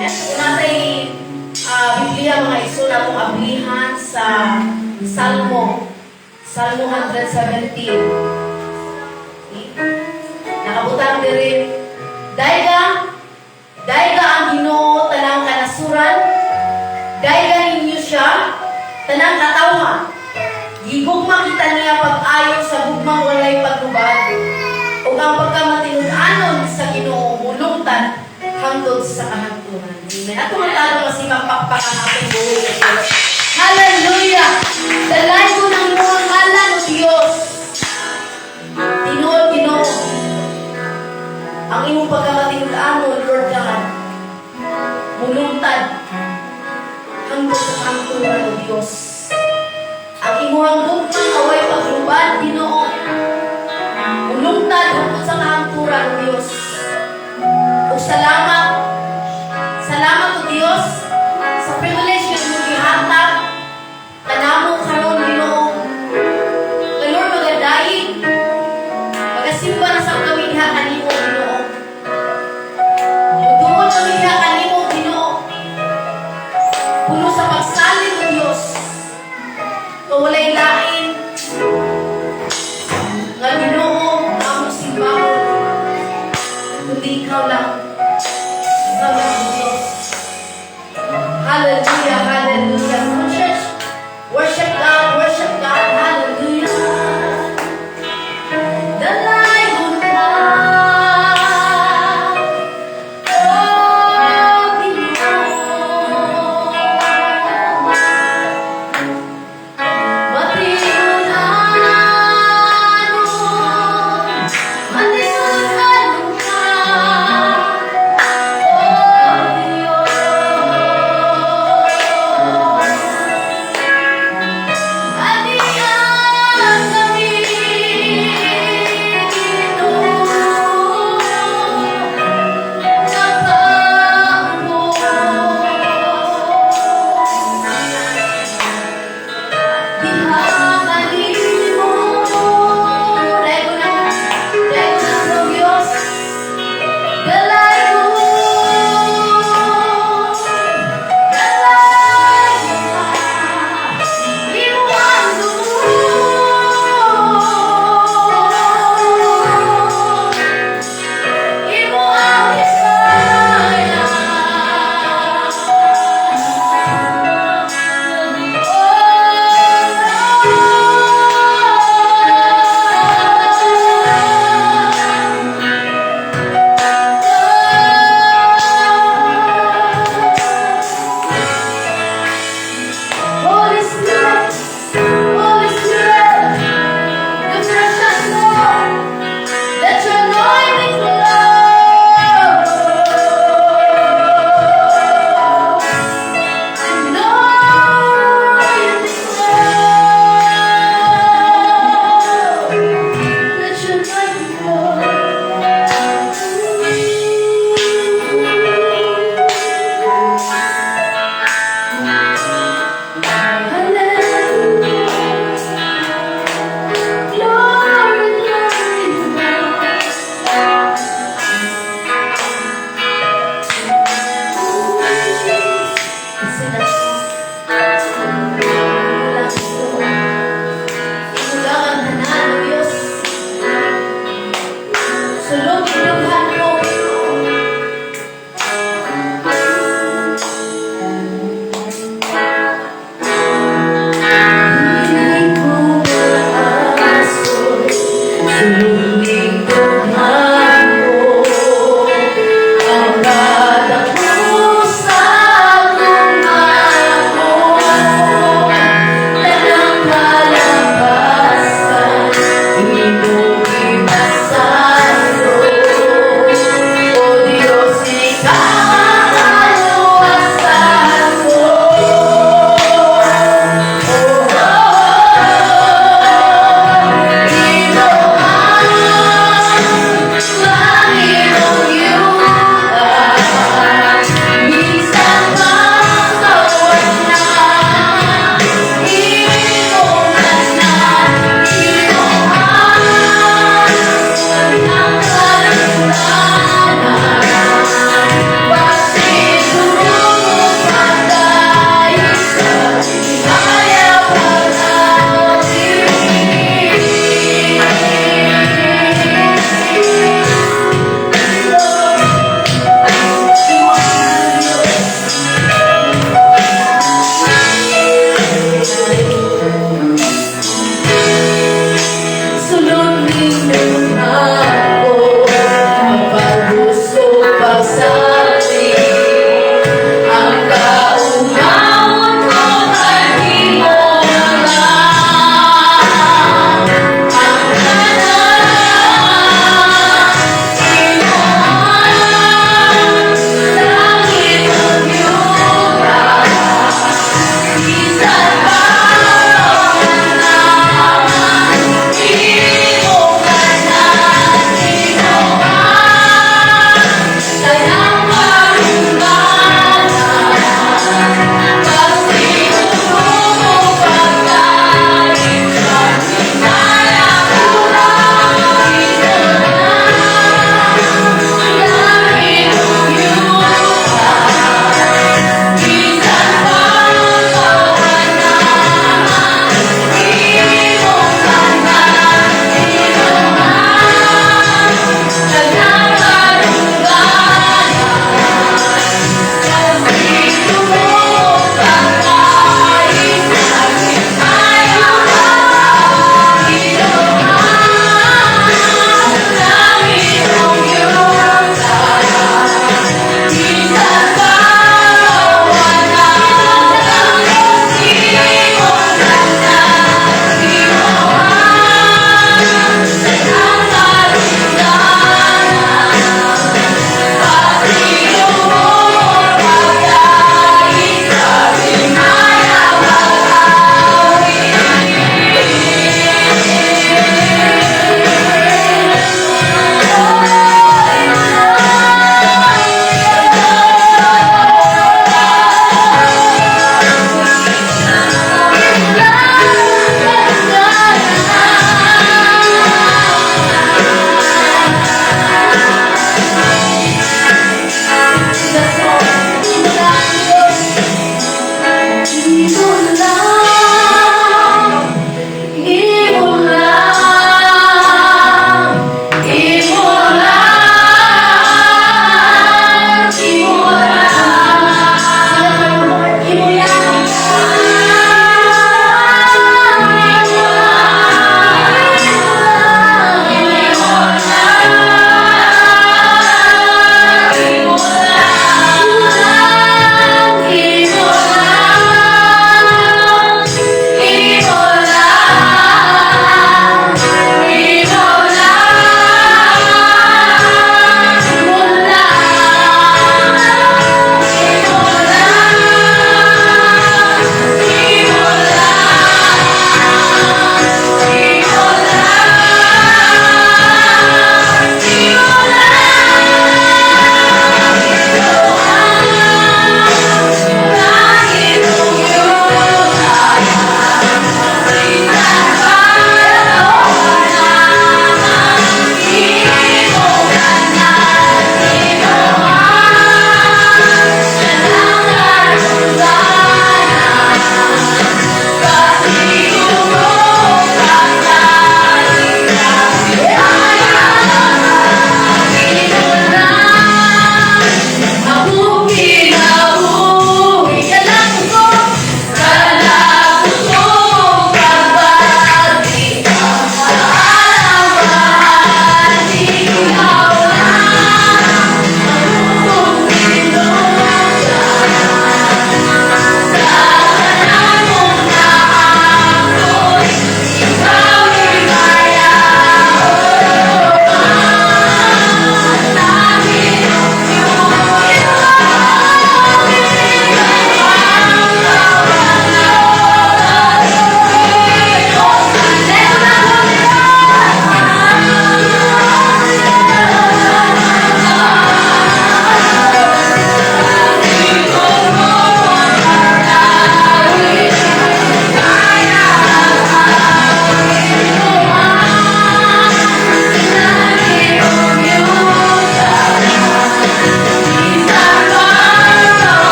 Amen. So, kung naa tay Biblia, mga igsoon, atong ablihan sa Salmo. Salmo 117. Okay? Nakabutang diri, "Dayga, dayga ang Ginoo, tanang kanasuran, dayga ninyo siya, tanang katawhan. Gigugma kita niya pag-ayo sa gugmang walay paglubad. Ug ang pagkamatinud-anon sa Ginoo mulungtad hangtod sa kahangturan." Amen. Ato ang tabang masimang pakpak ang atong buhi sa Diyos. Hallelujah! Dalaygon ang imong ngalan, O Diyos. Tinuod, Ginoo. Ang imong pagkamatinud-anon, Lord God, mulungtad hangtod sa kahangturan, O Diyos. Ang imong gugmang walay paglubad, Ginoo, mulungtad hangtod sa kahangturan, O Diyos. Ug salamat, salamat, O Diyos, sa privilege nga imong gihatag kanamo karon, Ginoo. Kay Lord, magadayig, magasimba na sa kami diha kanimo, Ginoo. Muduol kami diha kanimo, Ginoo. Puno sa pagsalig, O Diyos. Kay walay lain nga Ginoo nga among simbahon kundi ikaw lang. Ikaw lang, O Diyos. Hallelujah, hallelujah. Come on, church. Worship God, worship God. Hallelujah. Dalaygon ka, O Ginoo.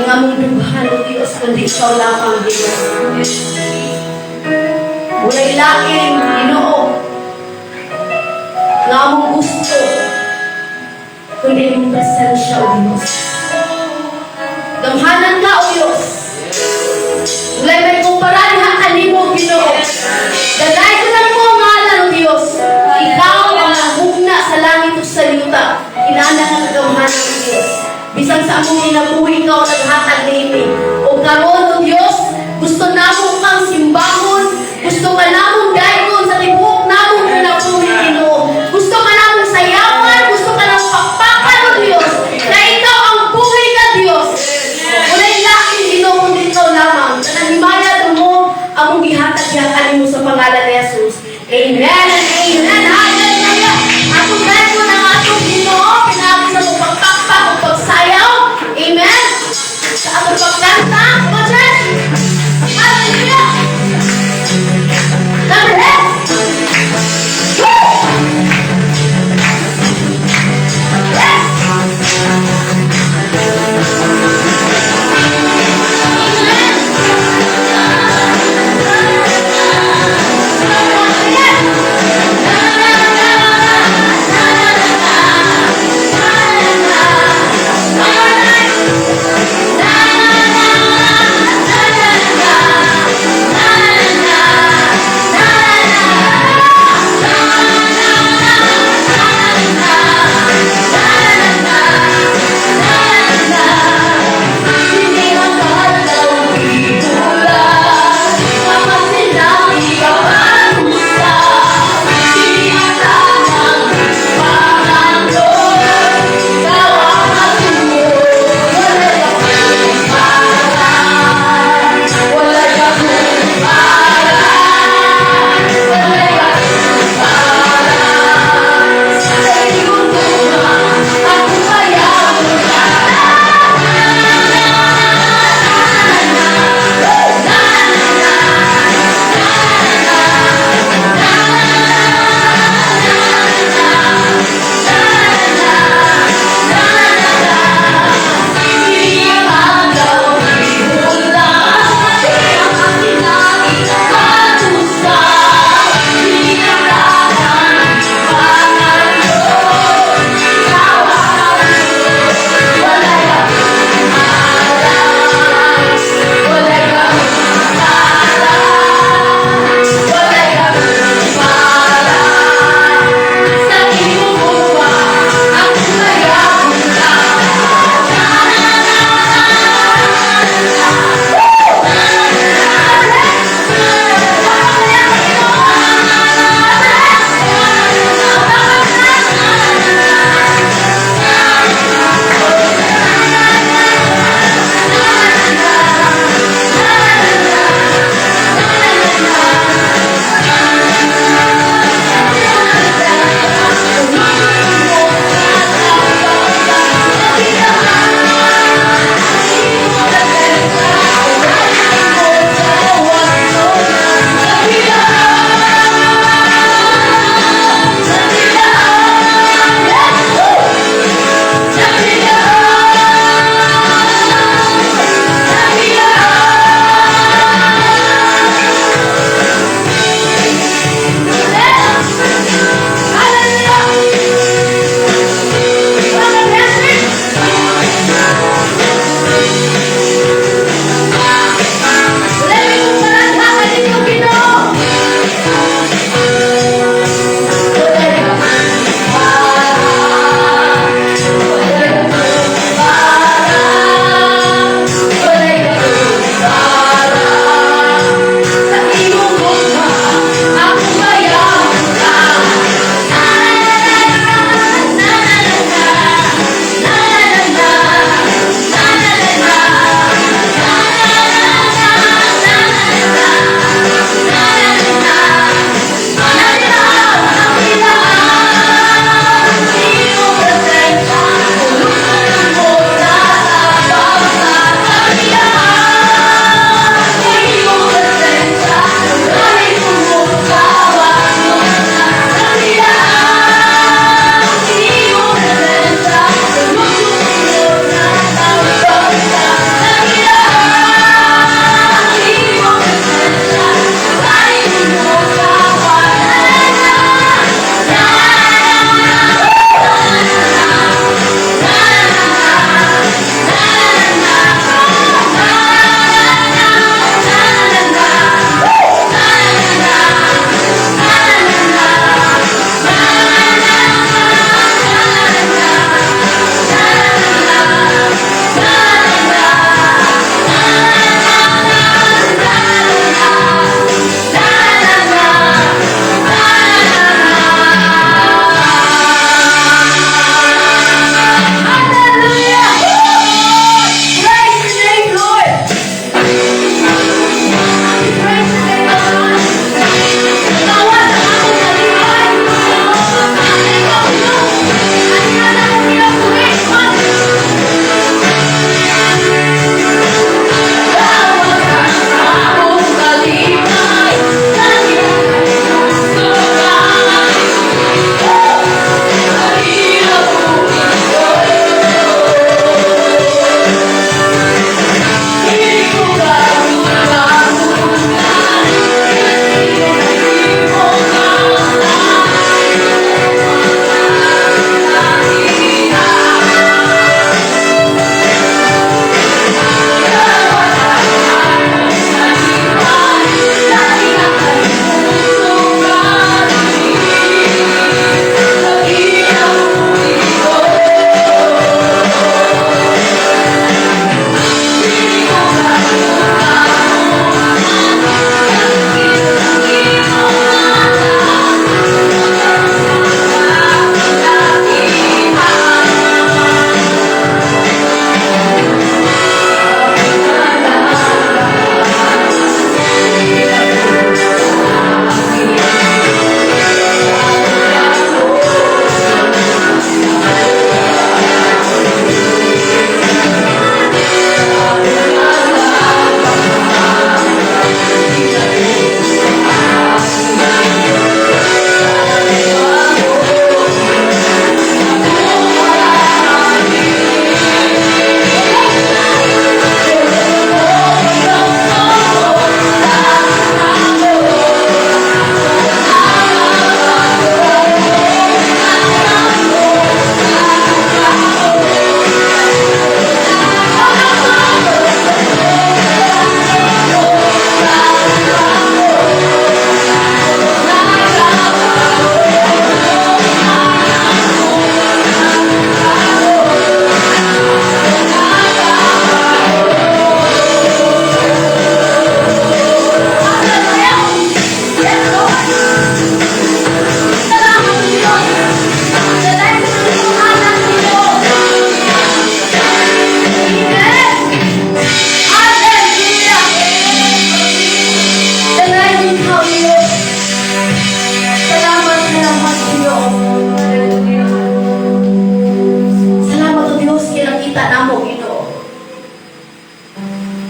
Ang among dughan, O Diyos, kundi ikaw lamang, Ginoo. Walay lain, Ginoo, nga among gusto, kundi imong presensya, O Diyos. Gamhanan ka, O Diyos. Walay may kumpara diha kanimo, Ginoo. Dagaygon namo ang ngalan, O Diyos. Ikaw ang naghugna sa langit ug sa yuta. Inana ka kagamhanan, O Diyos. Bisan sa among kinabuhi, ikaw ang naghatag niini. O karon, O Diyos, gusto namo kang simbahon, gusto ka namong daygon sa tibuok namong kinabuhi, Ginoo. Gusto ka namong sayawan, gusto ka namong pakpakan, O Diyos, na ikaw ang buhi nga Diyos. Walay lain, Ginoo, kundi ikaw lamang. Tanang himaya mo, among gihatag diha kanimo sa pangalan ni Jesus. Amen and amen. Hallelujah. Atong daygon ang atong Ginoo, pinaagi sa atong pagpakpak o pagsayaw. Amen. Sa atong pagkanta. Come on, church.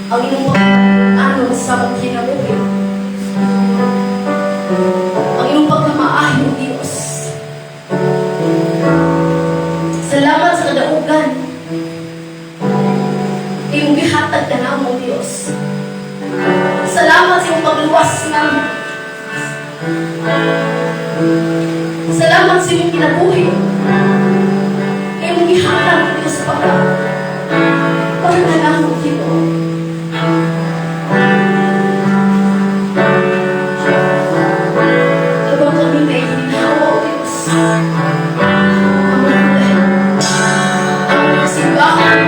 Ang imong pagkaanon sa among kinabuhi. Ang imong pagkamaayo, Diyos. Salamat sa kadaugan. Imong gihatag ka namo, Diyos. Salamat sa imong pagluwas namo. Salamat sa imong kinabuhi. Imong gihatag, Diyos, para nga namo, Ginoo. Habang kami may ginhawa, O Diyos. Among dahil, among simbahan.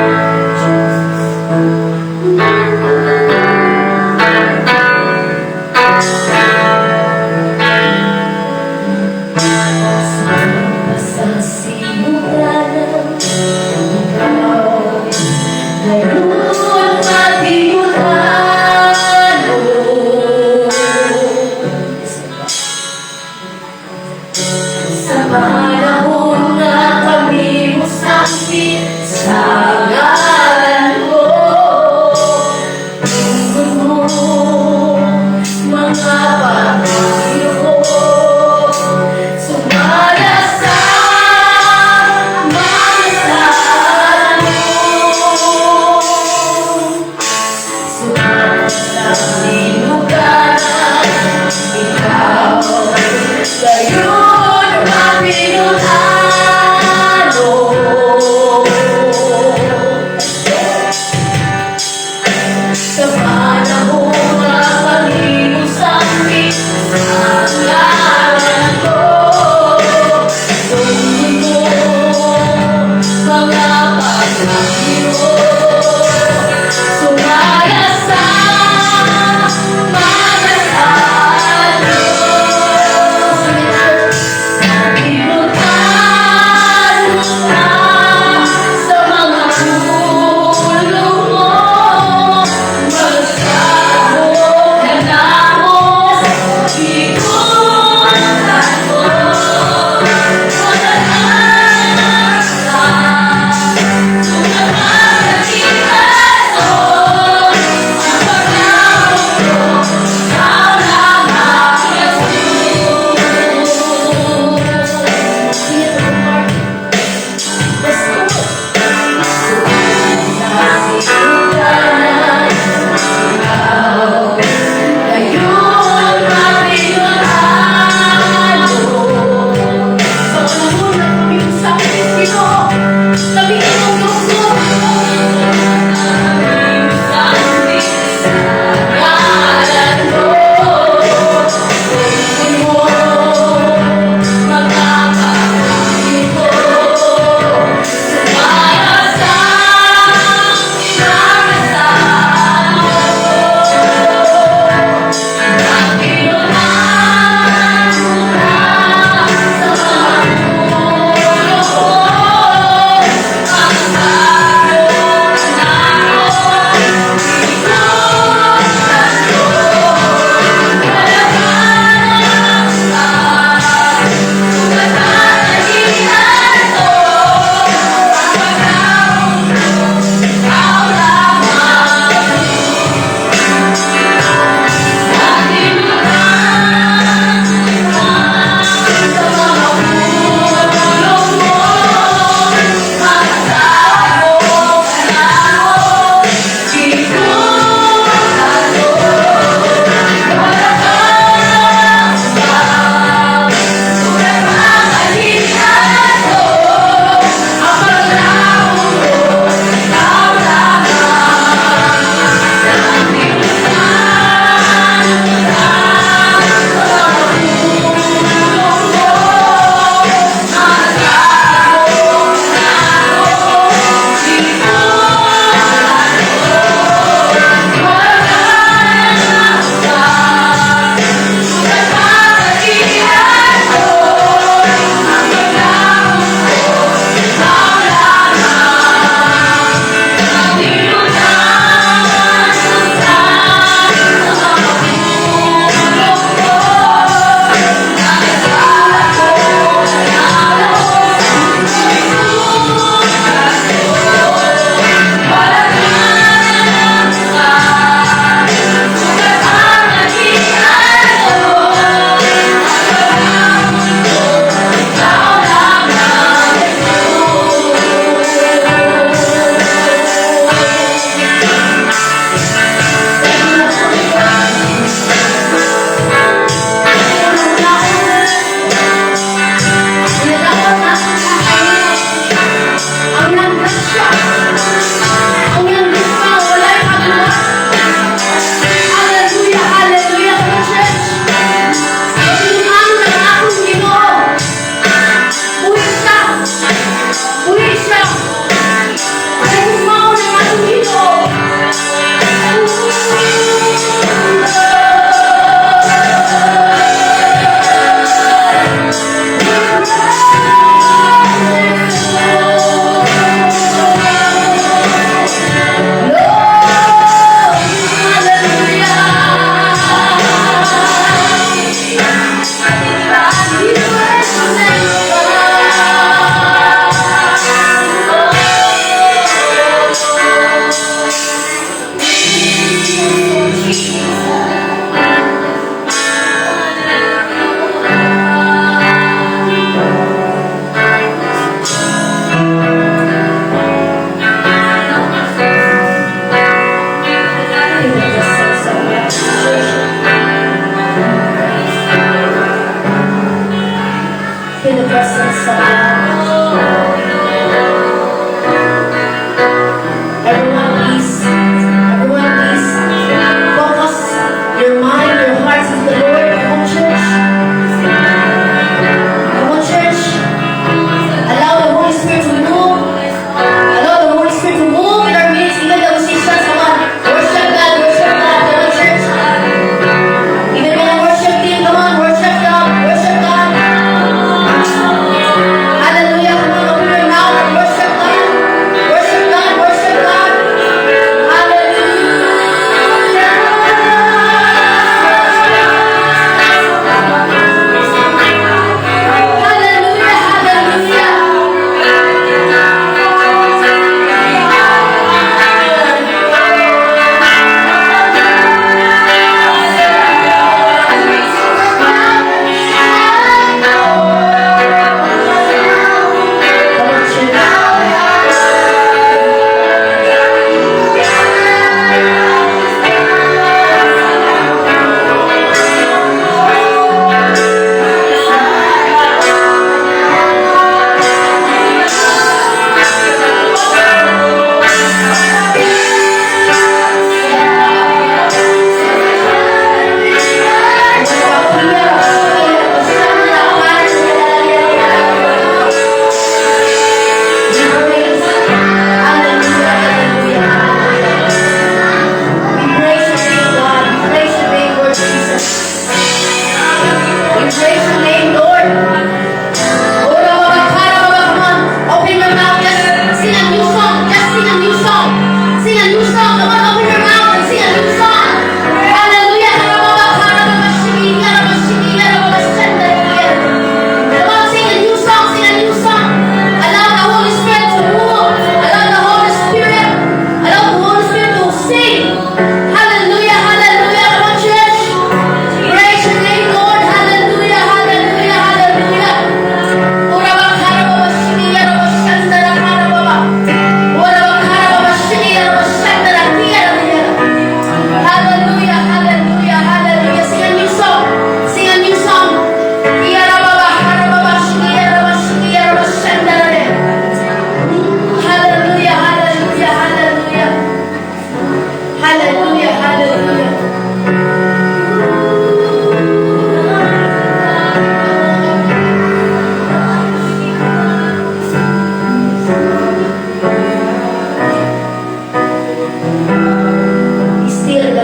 Sa sinugan, ikaw ngayon matiulan. Sa panahon nga kami mosampit sa ngalan mo, lingkod mo, mga pag-iyo ko, sumala sa mga salo.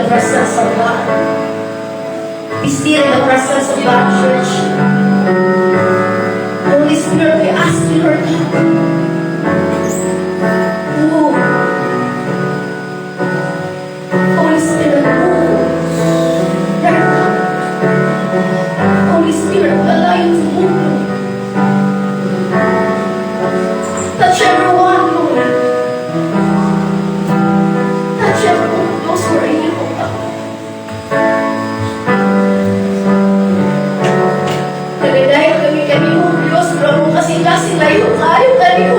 presence of God. Be still in the presence of God, church. Holy Spirit, we ask you, Lord God. Move. Holy Spirit, move. Right now. Holy Spirit, allow you to move, Lord. Touch everyone, Lord. Touch everyone, those who are here, oh God. Nagadayon kami kanimo, Diyos, pero among kasing-kasing layo kaayo kanimo.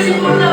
Sing song.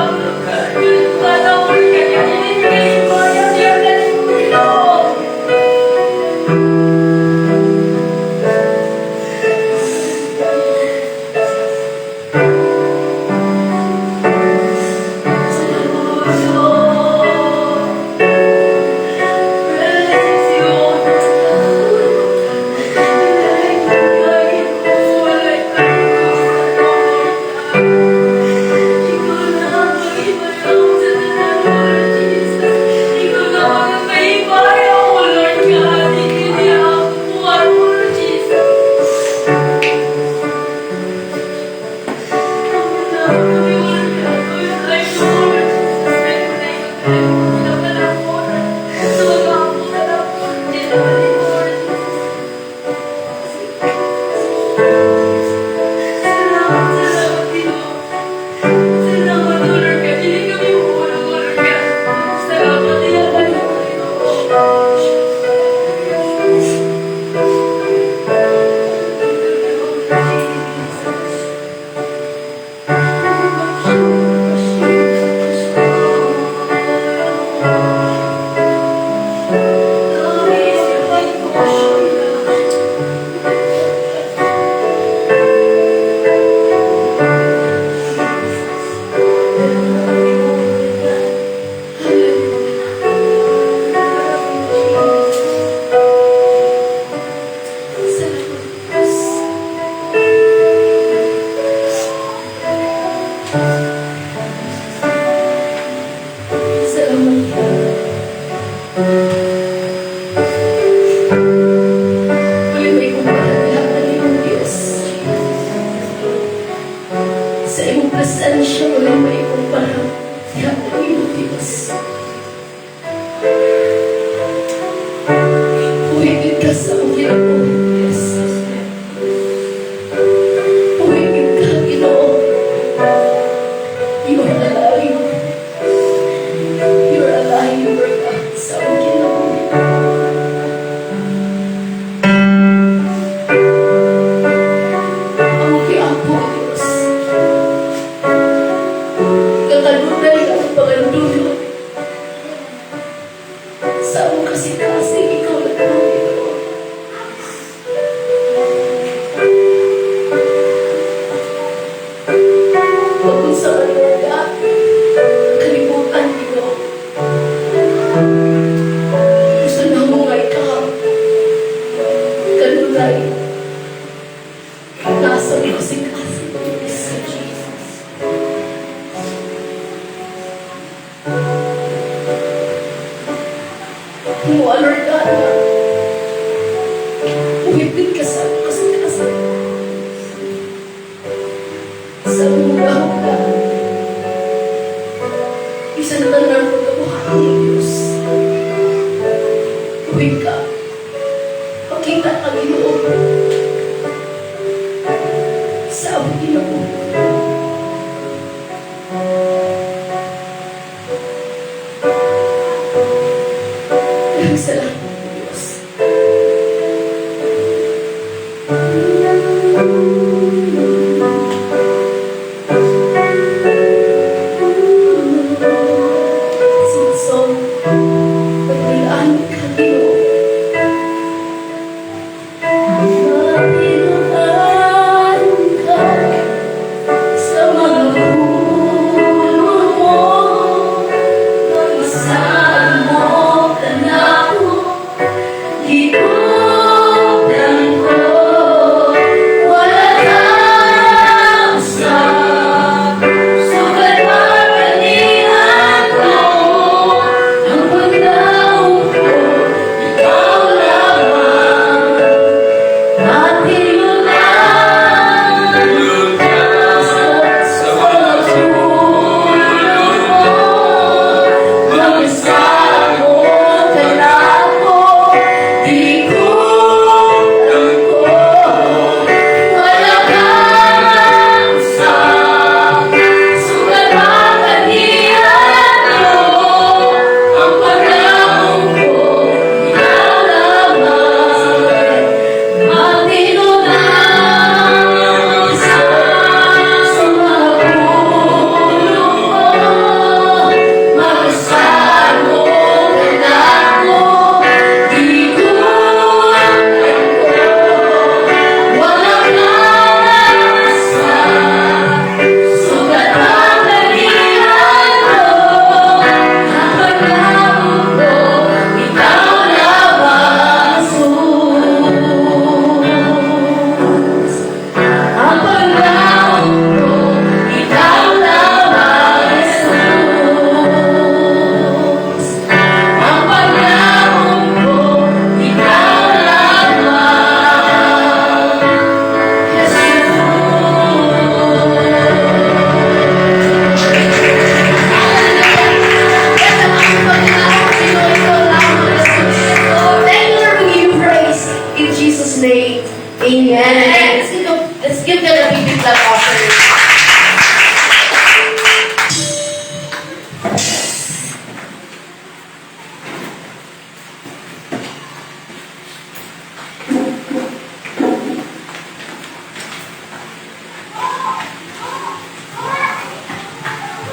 Pagdulaan ka, Ginoo.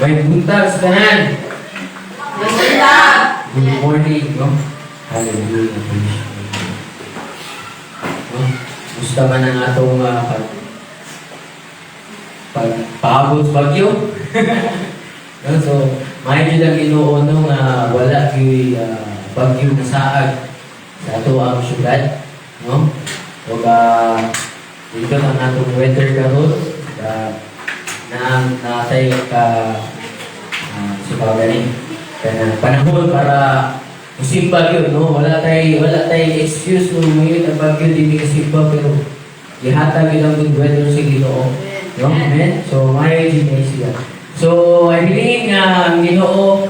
May buntag sa tanan. May buntag! Good morning, no? Hallelujah. Praise God. No? Gusto man ang atong pagpaabot sa bagyo. No? So, maayo jud ang Ginoo, no, nga wala gyud bagyo na saag sa ato ang syudad, no? Ug dito ang atong weather karon na natay ka sa gani kana panahon para musimba gyud, no? Wala tay excuse no ngayon ang bagyo, di mi kasimba, pero gihatag gyud ang good weather sa Ginoo, no? Amen. So maayo jud kay siya. So I believe nga ang Ginoo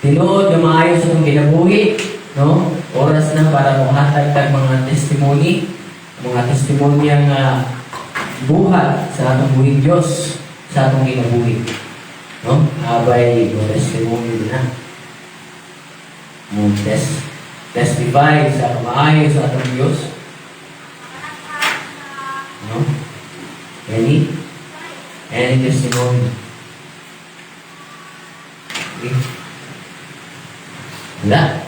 tinuod nga maayo sa atong kinabuhi, no? Oras na para mohatag tag mga testimony, mga testimonya nga buhat sa atong buhing Dios sa atong kinabuhi, no? Abay mo testimony na mo testify sa kamaayo sa atong Dios, no? Any testimony? Okay. Wala,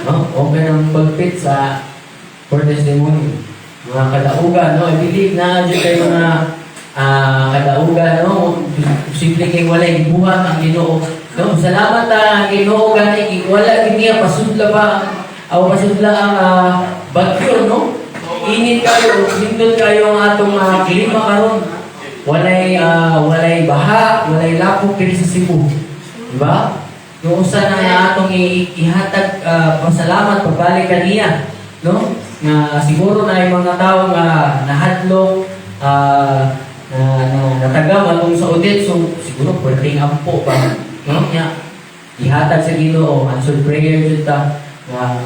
no? Okay ang pagpit sa for testimony, mga kadaugan, no? I believe na dyan kayo mga kadaugan, no? Simple kay walay buhat ang Ginoo, no? Salamat ang Ginoo gani wala gid niya pasudla ba aw pasudla ang bagyo, no? Init kayo, nindot kayo ang atong klima karon. Walay baha, walay lapok diri sa Cebu. Di ba? No, usa na nga atong ihatag pasalamat pagbalik kaniya, no? Nga siguro na yung mga tao nga nahadlok, na natagam atong sa Odette, so siguro pwedeng ampo ba, no? Nya ihatag sa Ginoo, answered prayer jud ta nga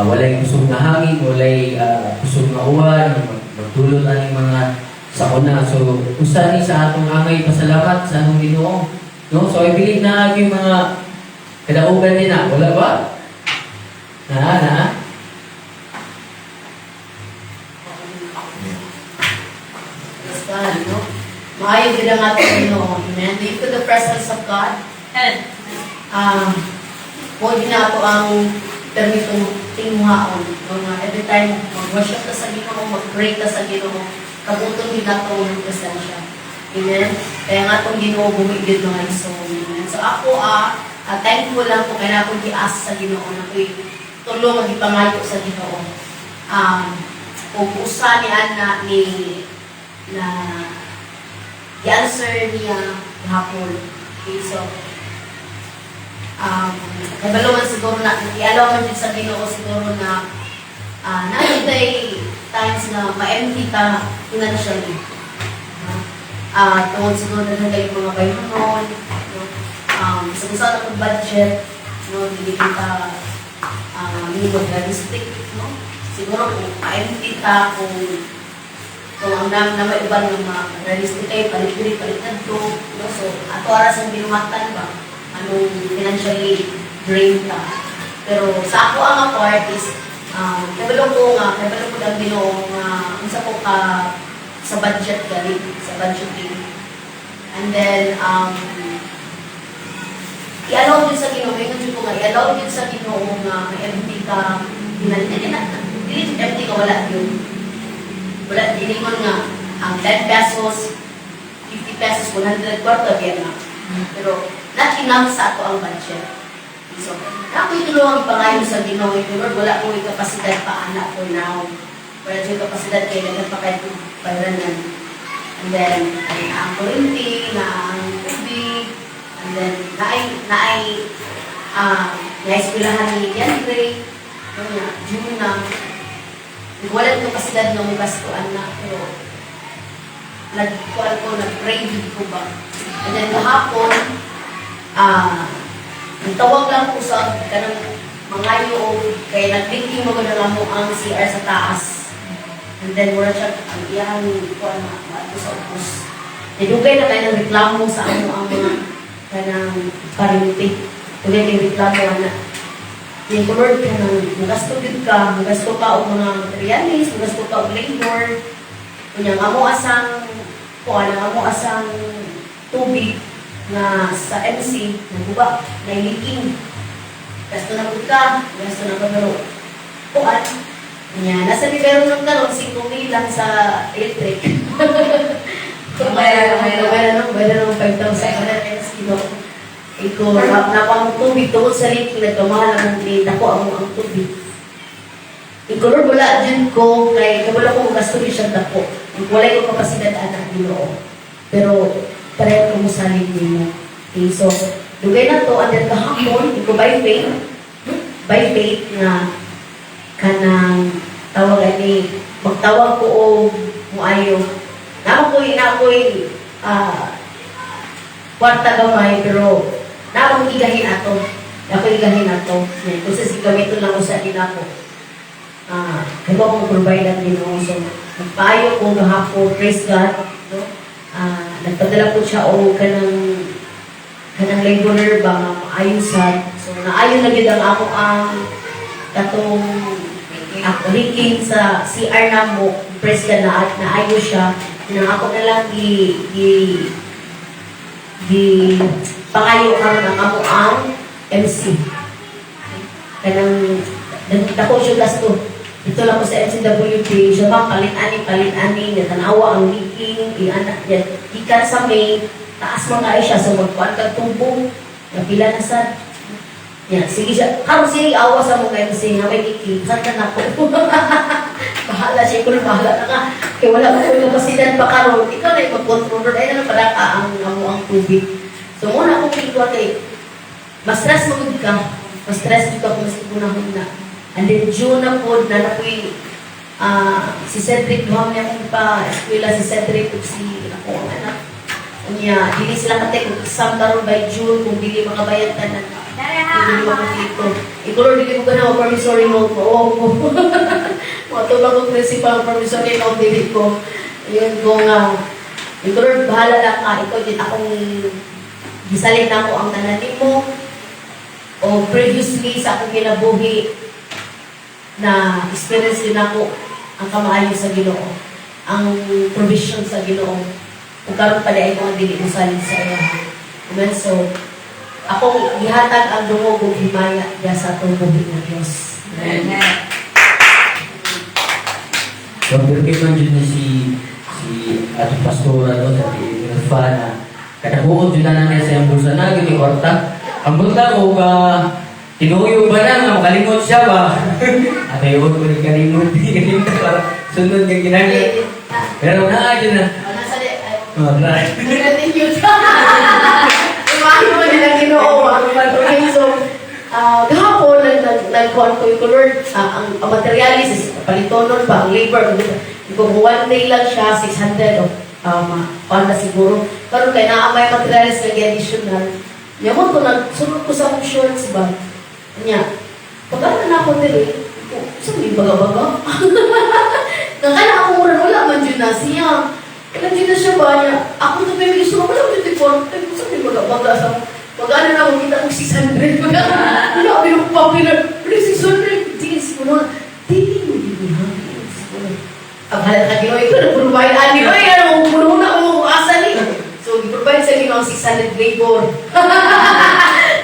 walay kusog nga hangin, walay kusog nga uwan, magdulot aning mga sakuna. So usa ni sa atong angay pasalamat sa atong Ginoo, no? So I believe na yung mga kadaugan din na, wala ba? Na, na. Praise God, no? Maayo gid ang atong Ginoo. Amen. Do you feel the presence of God? Mo din nato ang permitong tinguhaon. No, nga every time mag-worship ta sa Ginoo, mag-pray ta sa Ginoo, kabuton din nato ang presensya. Amen. Kaya nga atong Ginoo buhi gid, mga igsoon. Amen. So ako thankful lang ko kay na akong gi-ask sa Ginoo na ko'y tulong nga gipangayo sa Ginoo. Ug usa ni ana ni na i-answer niya gahapon. Okay, so kabalo man siguro na i-allow man jud sa Ginoo siguro na naa tay times na ma-empty ta financially. No? Tungod siguro na kay mga bayronon, no? Sa kung saan akong budget, no, dili kita realistic, no? Siguro kung ma-empty ta, kung ang na may uban ng mga realistic kay palit diri, palit kadto, no? So ato ara sa binuhatan ba anong financially drained ta, pero sa ako ang part is kabalo ko ang Ginoo nga unsa ko ka sa budget gali, sa budgeting. And then i-allow din sa Ginoo, ingon jud ko nga i-allow din sa Ginoo nga may empty ka dili na dili empty ka, wala yun, wala dilingon nga ang 10 pesos, 50 pesos, 100 kwarta biya na. Pero not enough sa ato ang budget. So, na ako'y tulungan ipangayo sa Ginoo, Lord, wala ko kapasidad pa ana for now. Wala jud kapasidad kay daghan pa kay bayranan. And then, ay na ang kuryente, na ang tubig, and then, naay, naeskwelahan ni DeAndre, no, na, June na, wala ko kapasidad nga mo gastuan na, pero, nagkuan ko, nag-pray gid ko ba. And then, kahapon, tawag lang ko sa kanang mangayo kay nag-leaking mo gud ang amo ang CR sa taas. And then mura siya ang iyang kuan na maadto sa ubos. Dugay na kay nang reklamo sa amo ang mga kanang parinti. Dugay kay reklamo ana. Yung ko, Lord, kanang mugasto gyud ka, mugasto ka og mga materialis, mugasto ka og labor. Kunya ang amo asang kuan, ang amo asang tubig nga sa MC naguba, na leaking. Gasto na pud ka, gasto na ka, pero kuan niya, nasa libero ng karon 5 mil lang sa electric. Bayaran, bayaran. Bayaran ng bayaran ng 5,000 na MC, no. Iko, na ang tubig tungod sa leaking, nagkamahal ang dako ang tubig. Iko, Lord, wala din ko kay kabalo ko gasto ni siya dako. Wala ko kapasidad anak Ginoo. Pero pareho ko mosalig nimo. Okay, so dugay na to, and then kahapon iko by faith nga kanang tawag ani, magtawag ko og muayo. Na ako'y kwarta gamay, pero na akong igahin ato. Na ako igahin ato. Yan, kung sa gamiton lang ko sa ko. Kaya akong provide ang Ginoo. So, nagpaayo ko gahapon, praise God, no? Nagpadala po siya og kanang laborer ba nga maayo sa, so naayo na gyud ang ako ang katong ako leaking sa CR namo. Praise God na at naayo siya. Nang ako na lang gi gi gi pangayo karon ang amo ang MC, kanang dako siya gasto dito lang ko sa MCWD siya ba, palit ani, palit ani niya, tanawa ang leaking iana niya gikan sa main, taas man kaayo siya, so magkuan kag tubo napila na sad niya. Sige siya karon, sige awa sa mo kay MC nga may leaking sad na nako, bahala siya ko, bahala na ka kay wala mo ko kapasidad pa karon, ikaw na yung mag-control ay na padaka ang amo ang tubig. So muna akong pigwa kay mas stress mo gud ka, mas stress gud ka kung mas gunahon na. And then June na po na napoy si Cedric, duha man akong pa eskwela, si Cedric ug si ako ang anak. Unya dili sila ka-take og exam karon by June kung dili makabayad tanan, dili makumpleto. Ikaw, dili ko ganahan promissory note ko. Oo ko. Matubag ko principal, promissory note dili ko. Yun ko nga. Ikaw, Lord, bahala na ka. Ikaw din akong gisalig na ako ang tanan nimo o previously sa akong kinabuhi na experience din ako ang kamaayo sa Ginoo, ang provision sa Ginoo. Ug karon pa ay mga dili mo salig sa iya. Amen. So, akong gihatag ang dungog ug himaya diya sa atong buhi nga Dios. Amen. So, permi man jud ni si si atong pastora, no, sa Mirfa na kadakuot jud na niya sa iyang bulsa na gyud ni kwarta. Ang bunta ko ka tinuyo ba na nga makalimot siya ba? Atay ko ni kalimot, di kalimot para sunod nga kinahanglan. Pero naa jud na. Oh, nasa di ay Oh, right. Gratitude. Imahin mo nila Ginoo. Okay, so, gahapon, nag nag nagkuhan ko yung Lord, ang materialis is palitonon pa, ang labor, kung one day lang siya, 600, o kuhan na siguro. Pero kay naa may materialis na additional. Nya mo to, nagsunod ko sa akong shorts ba? Nya, pagkano na ako diri, sa may baga-baga. Nakala ako mura, wala man jud na siya. Wala jud na siya ba niya? Ako to may gusto ko, wala jud ko. Sa may baga-baga sa pag ano na ako, kita ko 600. Pag wala, may popular. Wala 600. Sige, siguro. Dili mo, dili ha. Siguro. Ang bahala ka Ginoo, ikaw na-provide. Ani, oy, ano, puno na ako asa ni. So, i-provide sa Ginoo ang 600 labor.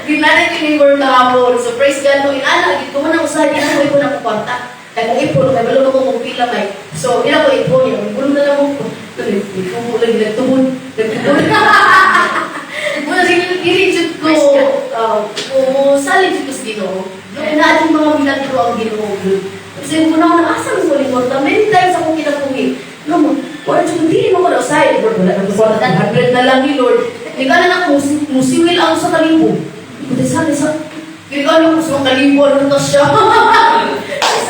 Ginana yung labor kahapon. So, praise God, no, inana, gid ko man ang usahay, di na ko na ko kwarta. Kay kung ipon, kay balo ko kung pila may. So, ina ko ipon, yan, puno na lang ko. Nagtubo lang, nagtubod, nagtubod. Muna sige, dili jud ko, salig jud ko sa Ginoo. Na ating mga milagro ang Ginoo. Kasi kung na asa mo ko ni kwarta, many times akong kinabuhi. No mo, wala jud dili mo ko na usahay. Lord, wala na ko kwarta, 100 na lang ni Lord. Di ka na na musiwil ako sa kalibo. Hindi sa, di ka na ko sa kalibo, ano to siya?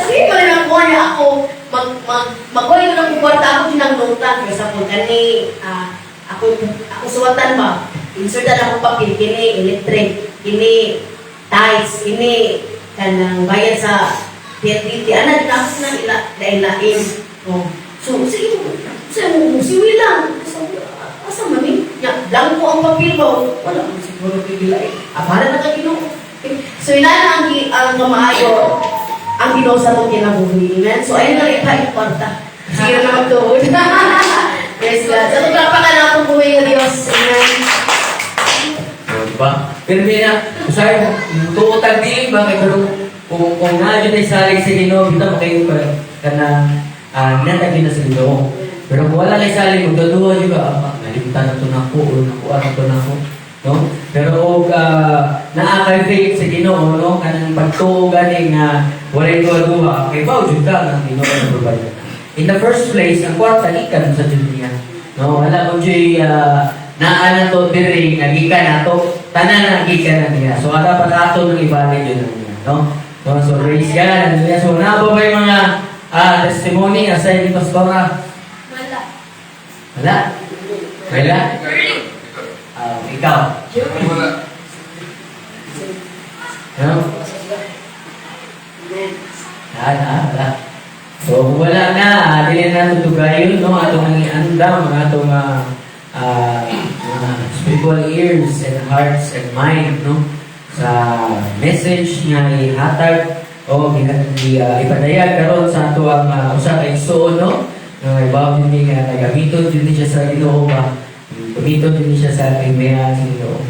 Sabihin ko na ako niya ako, mag, mag, magkuha ko ng kwarta ako tinangnutan. For example, kani, ako suwatan ba? Insert na akong papel, kini electric, kini tiles, kini kanang bayad sa PLDT. Ana, di na ako na ila, lain-lain. Oh. So, sige, sige, siwi lang. So, asa man eh? Ya, blanco ang papel ba? Wala mo siguro pigilain. Abala na ka Ginoo. So, inana ang kamaayo ang Ginoo sa atong kinabuhi. Amen? So, ayun na lang ipa kwarta. Sige na naman tuod. Praise God. Sa so, ka na akong buhi ng Diyos. Amen. Pero na, usahay, tuo tag dili ba kay pero kung naa jud ay salig sa Ginoo, bitaw makayo ka kana natag na sa Ginoo. Pero kung wala kay salig, magduduha jud ka, nalimutan na to nako o nakuha na to nako. No? Pero og naa kay faith sa Ginoo, no, kanang pagtuo gani nga walay duha-duha, kay bao jud ka nga Ginoo ang provide. In the first place, ang kwarta gikan sa jud niya. No, wala mo jud naa na to diri nga gikan nato, tanan na gikan na niya. So dapat ato nang ibalik jud niya, no? No, so praise God. Hallelujah. So naa ba may mga testimony aside ni Pastora? Wala. Wala? Wala? Ikaw? Wala. No? Wala, wala. So, kung wala na, dili na tutugayon, no? Atong iandam, ang atong mga spiritual ears and hearts and mind, no? Sa message nga ihatag o ipadayag karon sa ato ang usa ka igsoon, no? Nga ibaw jud ni nga gamiton jud ni siya sa Ginoo ba? Gamiton jud ni siya sa kaimayan sa Ginoo.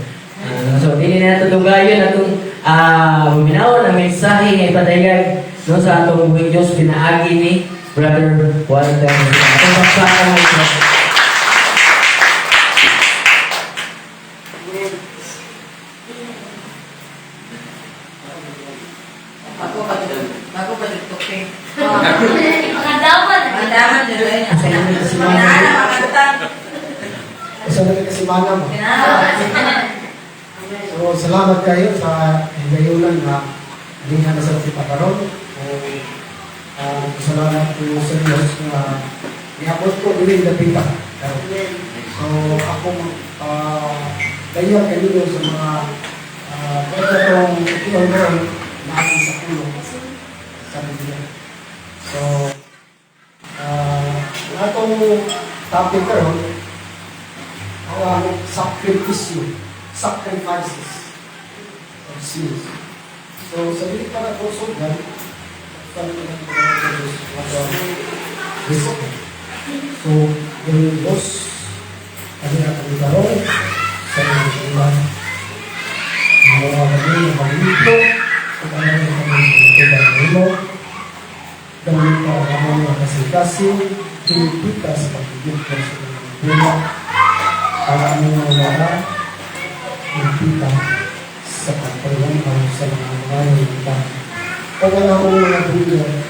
So dili na tutugayon atong paminawon ang mensahe nga ipadayag, no, sa atong buhing Diyos pinaagi ni Brother Walter. Atong pakpakan mo ito. Ako pa dito, okay. Mga daman. Ang daman dito eh. Kinahanglan makanta. Isa na kasi mana mo. Kinahanglan. So, salamat kayo sa higayunan na hindi na sa kita karon. O, salamat ko sa Diyos na niabot ko dili dapita karon. So, ako dayag kanino sa mga pwede kong iyon na akong sa pulo sa Biblia. So, ang atong topic karon ang sakripisyo, sacrifices of sins. So, sa dili pa na sugdan, sa dili na sa Diyos. So, yung Diyos, kami na kami karon sa inyong ulan. Mga kami na maglito, kung ano yung kami matubang nilo, gamit ka ang among mga kasing-kasing, pinipita sa pagigit ko sa inyong bulan, ang aming mga wala, pinipita sa pagpalangkaw sa mga mga. O ang among mga bulan,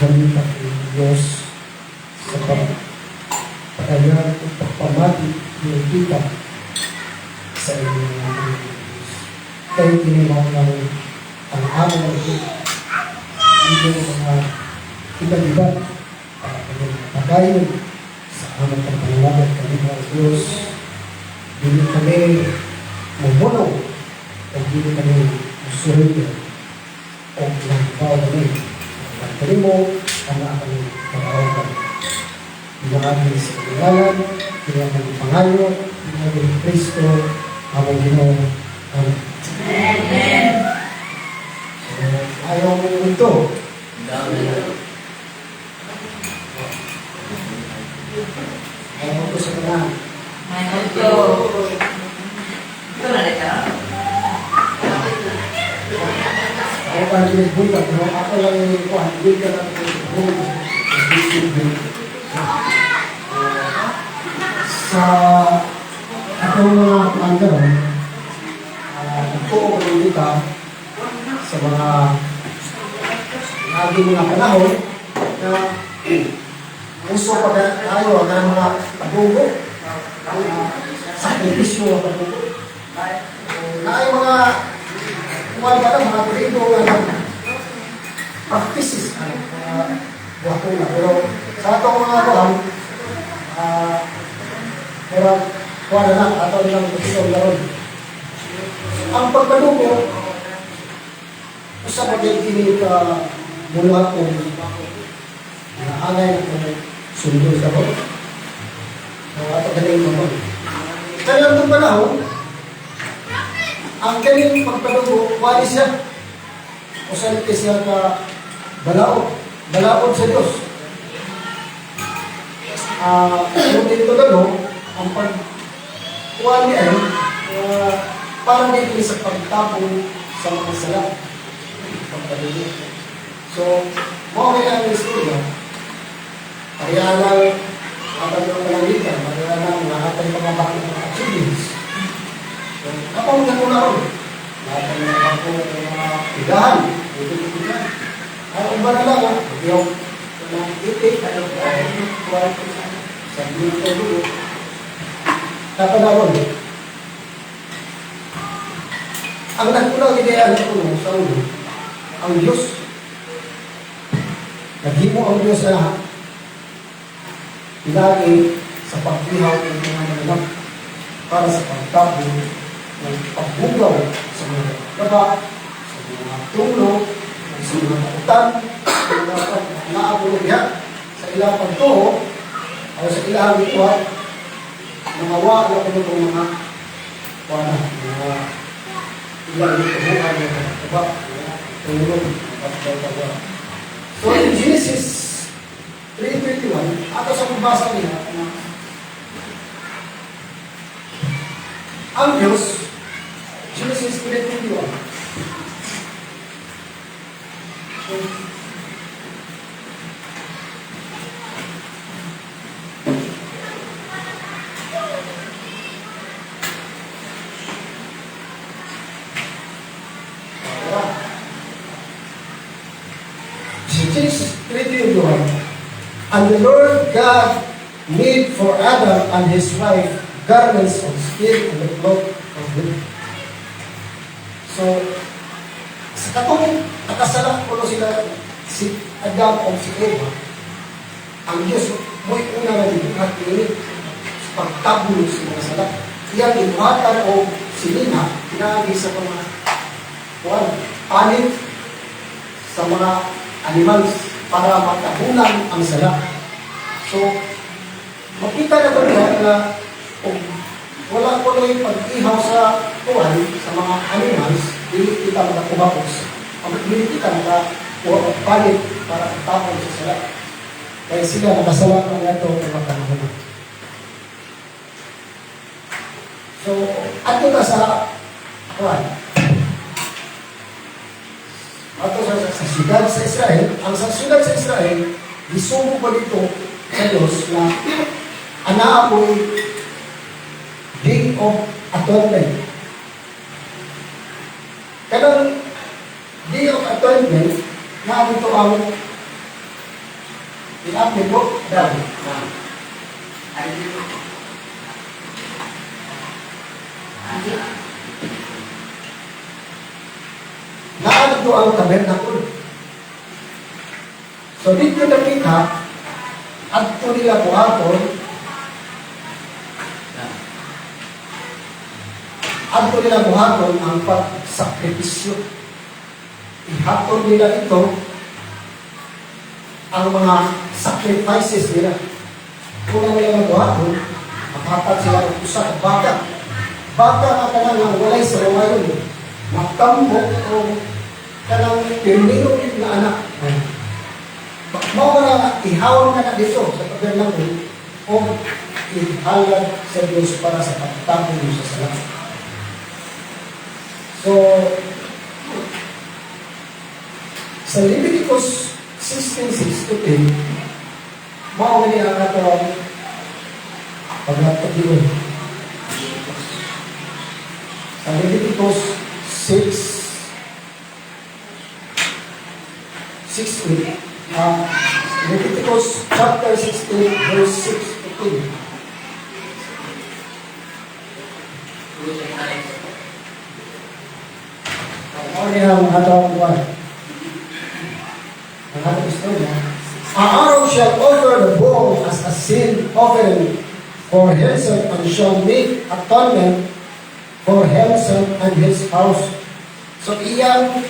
gamit ang Diyos sa pagpapayag o pagpamati, pinipita sa inyong mga Diyos. Kayo kinimaw ng ang among mga inyong mga iba-iba para kami mapagayon sa among pagpanawagan kami ng Diyos. Dili kami mubunong o dili kami musurrender o nagbaw kami. Ang mo, ang kami karaogan. Pinaagi sa kanilalan, pinaagi pangayo, pinaagi ni Kristo, among Ginoo. Amen. So, ayaw mo ito. Ayaw mo ito sa tanan. May ito. Ito na dito. Ako pa rin buntag, pero ako lang yung kuhan, hindi ka lang yung sa atong mga kuhan karon, nagtuo ko dito sa mga lagi mga panahon na uso pa tayo ang mga padugo, sakripisyo nga padugo. Na ay mga kuwan ba mga tribo nga practices ano, mga buhaton na. Pero sa atong mga kuwan, murag kuwan na lang, ato nilang gusto karon. Ang pagpadugo, usa pa gyud kini ka buhaton na angay na kung sundo sa ko. So, ato galing mo. Kaya itong panahon, ang galing pagpadugo, wali siya. Usa ni siya ka balaod. Balaod sa Diyos. Kung dito gano, ang pag kuha ni ay, Para dito sa pagtabon sa mga sala. Pagkadugo. So, mao kaya ang istorya. Kaya lang, atang mga pananglitan, kaya lang naatay mga bakit mga achievements. So, kapag na ko na ron, lahat ng mga bangko ng mga pigahan, pwede ko pigahan. Ay, uba na lang, ah. Yung ng itik, ano, sa dito, dugo. Kapanahon. Ang nagpunang ideya ng puno sa ulo, ang Diyos. Naghimo ang Diyos na pinagi sa pag-ihaw ng mga mananap para sa pagtabo ng pagbugaw sa mga laba, sa mga tulo, sa mga kautan, sa mga naabulog niya, sa ilang pagtuo, o sa ilang ituwa, nangawa na kuno itong mga wala, mga ilang itubuhan ng mga kaba, mga tulog, mga pagtawa. So in Genesis 3:21, ato sa pagbasa niya, na ang Diyos, Genesis 3:21, so, wala. Genesis 3:21, "And the Lord God made for Adam and his wife garments of skin and the cloth of them." So, sa katong nakasala ko sila si Adam o si Eva, ang Diyos mo'y una na gibuhat niini sa pagtablo sa mga sala. Iyang gibuhatan o sinina, pinaagi sa mga kuan, panit sa mga animals para matabunan ang sala. So, makita na ito niya na kung wala ko na yung pag-ihaw sa kuan, sa mga animals, dili kita makakuha og dili kita makakuha og palit para tapon sa sala. Kaya sila nakasala ng ito mga panahon. So, ato na sa kuan. Ato sa siyudad sa Israel, ang sa siyudad sa Israel, gisugo pa dito sa Diyos na anaa po'y Day of Atonement. Kanang Day of Atonement, na dito ang i-apply po, daw. Ay, Hindi. Naa dito ang tabernacle. So dito nakita, adto nila buhaton, adto nila buhaton ang pagsakripisyo. Ihatod nila ito ang mga sacrifices nila. Kung ang nila buhaton, maghatag sila ng usa ka baka. Baka nga kanang nga walay sarawayon, matambok o kanang pirmino gid nga anak. Mao na ihawon na na dito sa tabernacle o ihalad sa Diyos para sa pagtapon sa sala. So, sa Leviticus 16:6 to 10, mao gani ang atong pagkatagilon. Sa Leviticus 6 6 Leviticus chapter 16 verse 6 to 10. Mao ni ang atong buwan. Ang atong istorya. "Aaron shall offer the bull as a sin offering for himself and shall make atonement for himself and his house." So iyang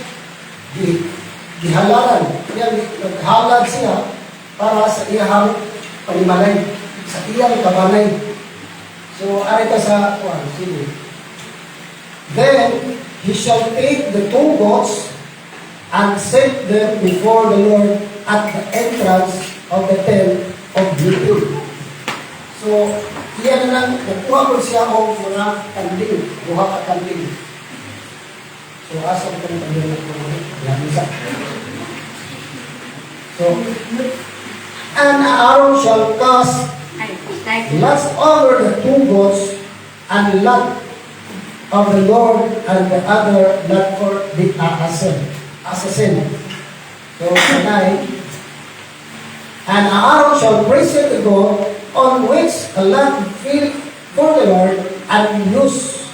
gihalaran, iyang naghalad siya para sa iyang panimalay, sa iyang kabanay. So ari ta sa kuan, sige. "Then he shall take the two goats and set them before the Lord at the entrance of the tent of meeting." So, Iya na lang, nagkuha ko siya og mga kanding, duha ka kanding. So, asa ko itong kanding na kuha? Yan isa. So, and Aaron shall cast lots over the two goats, and lot of the Lord and the other lot for the Azazel. Azazel. So, kanay. And Aaron shall present the goat on which a lot fell for the Lord and use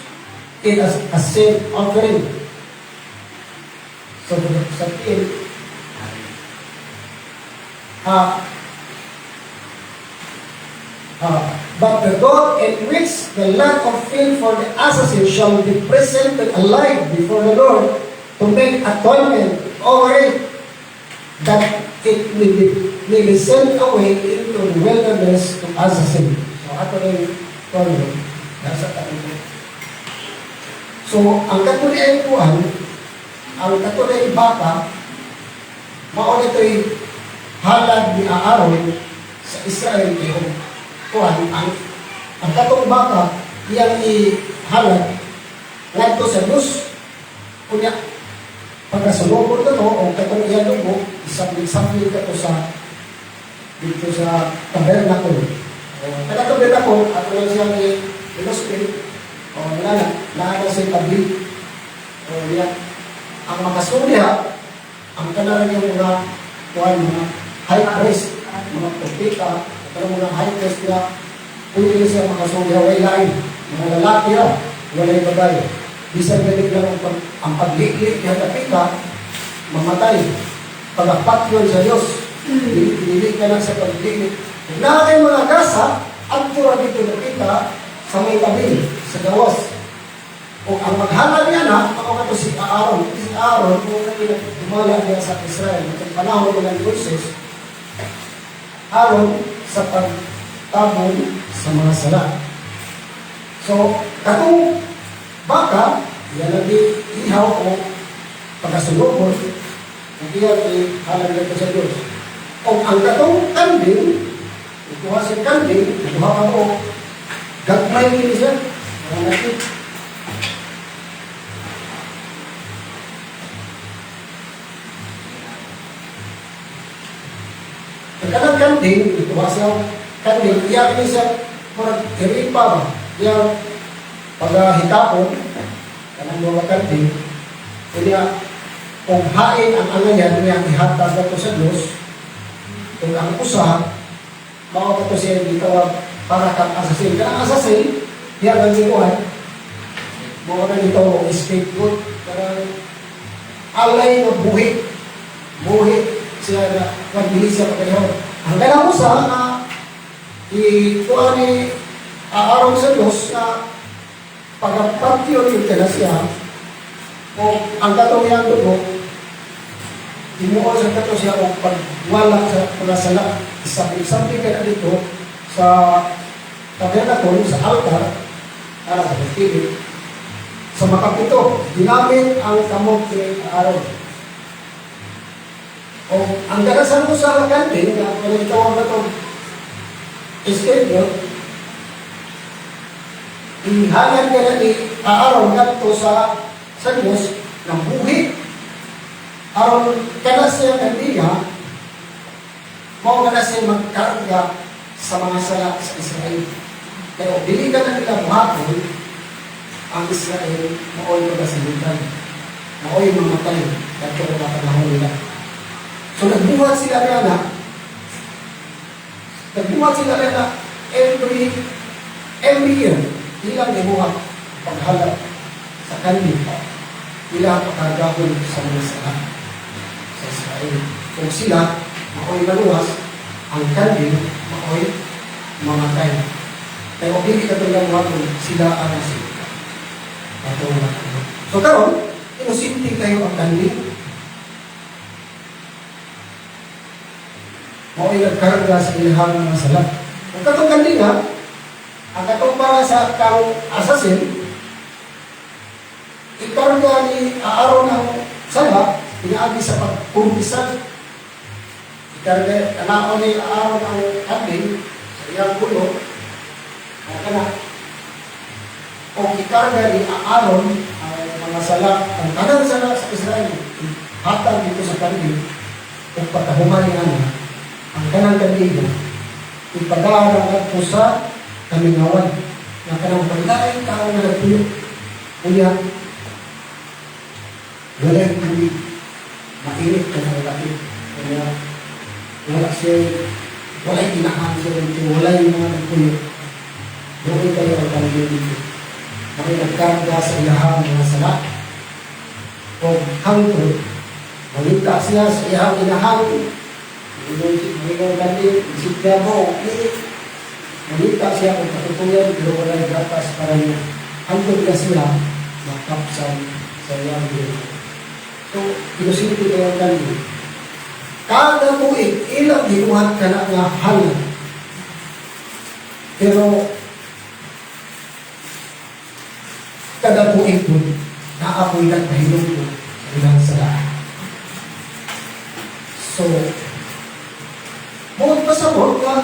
it as a sin offering. So, sa 10, but the goat in which the lot of fell for the Azazel shall be presented alive before the Lord to make atonement over it, that it may be sent away into the wilderness to Azazel. So, ato rin ito, nasa tabi. So, ang katulay kuan, ang katulay baka, mao nito'y halad ni Aaron sa Israel kay kuan ang katong baka iyang ihalad ngadto sa Dios. Unya pagkasulubon to o katong iyang dugo, isabli-sabli kato sa dito sa tabernacle. O kada tabernacle ato lang siyang i-ilustrate o wala na naa na siya tabi o niya ang makasuli ha ang kanalan yung mga kuan, mga high priest, mga propeta, kanang mga high priest nga pwede siya makasuli, way lain mga lalaki ra, walay babae. Bisan galit lang ang pagliklik niya kapita, mamatay. Pagapatyon sa Diyos, dili dili ka lang sa pagliklik. Kung naa kay mga gasa, adto ra dito napita sa may tabi sa gawas. O ang maghalad niya na, ako kato si Aaron. Si Aaron, kung dumala niya sa Israel, itong panahon ng Moises, aron sa pagtabon sa mga sala. So, katong baka, yan ang ihaw o pagkasulubon, ang iya ihalad nito sa Diyos. O ang katong kanding, ikuha siya kanding, ikuha ka mo, gagmay kini siya, mga nakit. Ang kanang kanding, ikuha siya kanding, iya kini siya, murag iripa ba? Iya, pagahitapon, kanang mga kanding, unya, kung hain ang angayan niya ihatag ato sa Diyos, kung ang usa, mao kato siya gitawag para kang Azazel. Kanang Azazel, diya kang gikuhan, mao na dito scapegoat, kanang alay nga buhi, buhi siya na nagbili siya pagkalihaw. Ang kanang usa na ikuha ni Aaron sa Diyos na pagapatyon yung kala siya, o ang katong iyang dugo, himuon sa kato siya o pagwala sa mga sala, isabi-sabi ka na dito sa tabernacle, sa altar, para sa pagpili. Sa makapito, ginamit ang kamot ni Aaron. O ang gagasan mo sa kanding, na kung ikaw ang katong scapegoat, ihalad ka na ni Aaron ngadto sa Diyos ng buhi. Aron kana siya kandinga, mao kana siya magkarga sa mga sala sa Israel. Pero dili ka na nila buhaton, ang Israel mao'y pagkasalitan. Mao'y mamatay kadto mga panahon nila. So nagbuhat sila niya na nagbuhat sila niya na every year ilang gibuhat paghalad sa kanding, ilang pagkargahon sa mga sala sa Israel. Kung sila mao'y maluwas, ang kanding mao'y mamatay. Kaya kung dili ka itong buhaton, sila ang nasita. Ato na. So karon, inosente kayo ang kanding. Mao'y nagkarga sa ilahang mga sala. Kung katong kanding ha, ang katong para sa kang Azazel, ikarga ni Aaron ang sala, pinaagi sa pagkumpisal. Ikarga, anaon ni Aaron ang kanding sa iyang ulo, Kana o ikarga ni Aaron ang mga sala, ang tanan sala sa Israel, hatag dito sa kanding, ug pagkahuman ni ana, ang kanang kanding, ipadara ngadto sa kamingawan, nga kanang walay tao nga nagtuyo. Kuya, walay tubig, mainit ka ng laki. Kaya, wala siya, walay inahan siya dito, walay mga nagtuyo. Doon kayo ang kanding dito. May nagkarga sa iyahang mga sala. O hangtod, mangita siya sa iyahang inahang, Mangingon kani, isip mo, okay. Mangita siya kung katutuyan, pero walay gapas para niya. Hangtod na siya, makapsan sa iyang ginoo. So, inosente kayo ang kani. Kada tuig, ilang ginuhat ka na nga halad. Pero, kada tuig po, naapoy nagpahilom po sa ilang sala. So, bukod pa sa nga,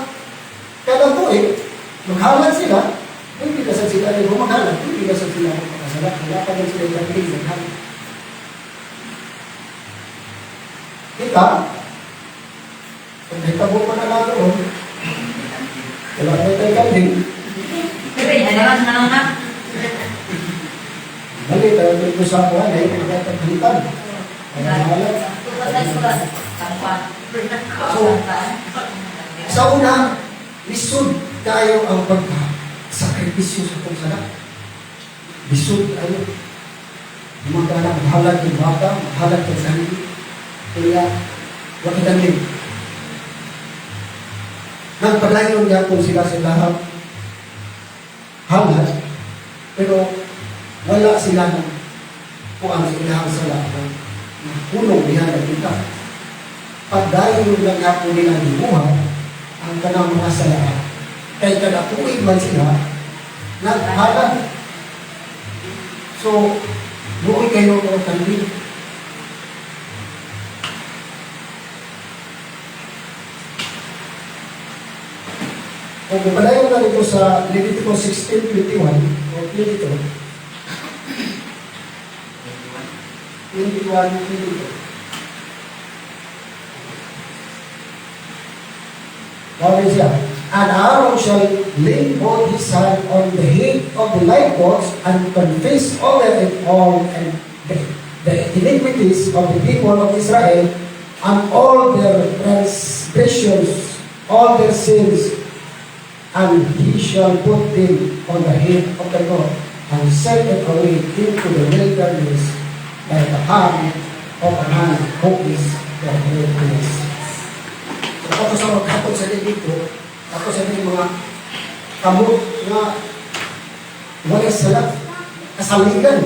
kada tuig, maghalad sila, hindi na sila rin maghalad, hindi na sila magpakasala, wala pa rin sila yung naghalad. Kita, kung nahitabo pa na lang doon, wala na tayo kanding, Ano na? Mali, tayo dito sa kuhan, ay magkatagalitan. Ay, mahalat. So, sa una, lisod kayo ang pagka-sakripisyo sa itong sala. Lisod kayo. Magkana, maghalag yung baka, maghalag yung sandi. Kaya, wala kanding. Nagpadayon yapon sila sa lahat halad, pero wala sila ng kuan sa ilang sala ng hulong niya nagkita. Pagdayon lang yapon nila gibuhat ang kanang mga sala, kay kada tuig man sila naghalad. So, luoy kayo mga kandil. Kung padayon na dito sa Leviticus 16:21 o 22, 21, 22. Sabi siya, "And Aaron shall lay both his hand on the head of the live goats and confess over it all and the iniquities of the people of Israel and all their transgressions, all their sins, and he shall put them on the head of the goat and send it away into the wilderness by the hand of a man who is the head priest." So, ako sa maghatod sa dito, ako sa mga kamot nga walay sala, kasaligan.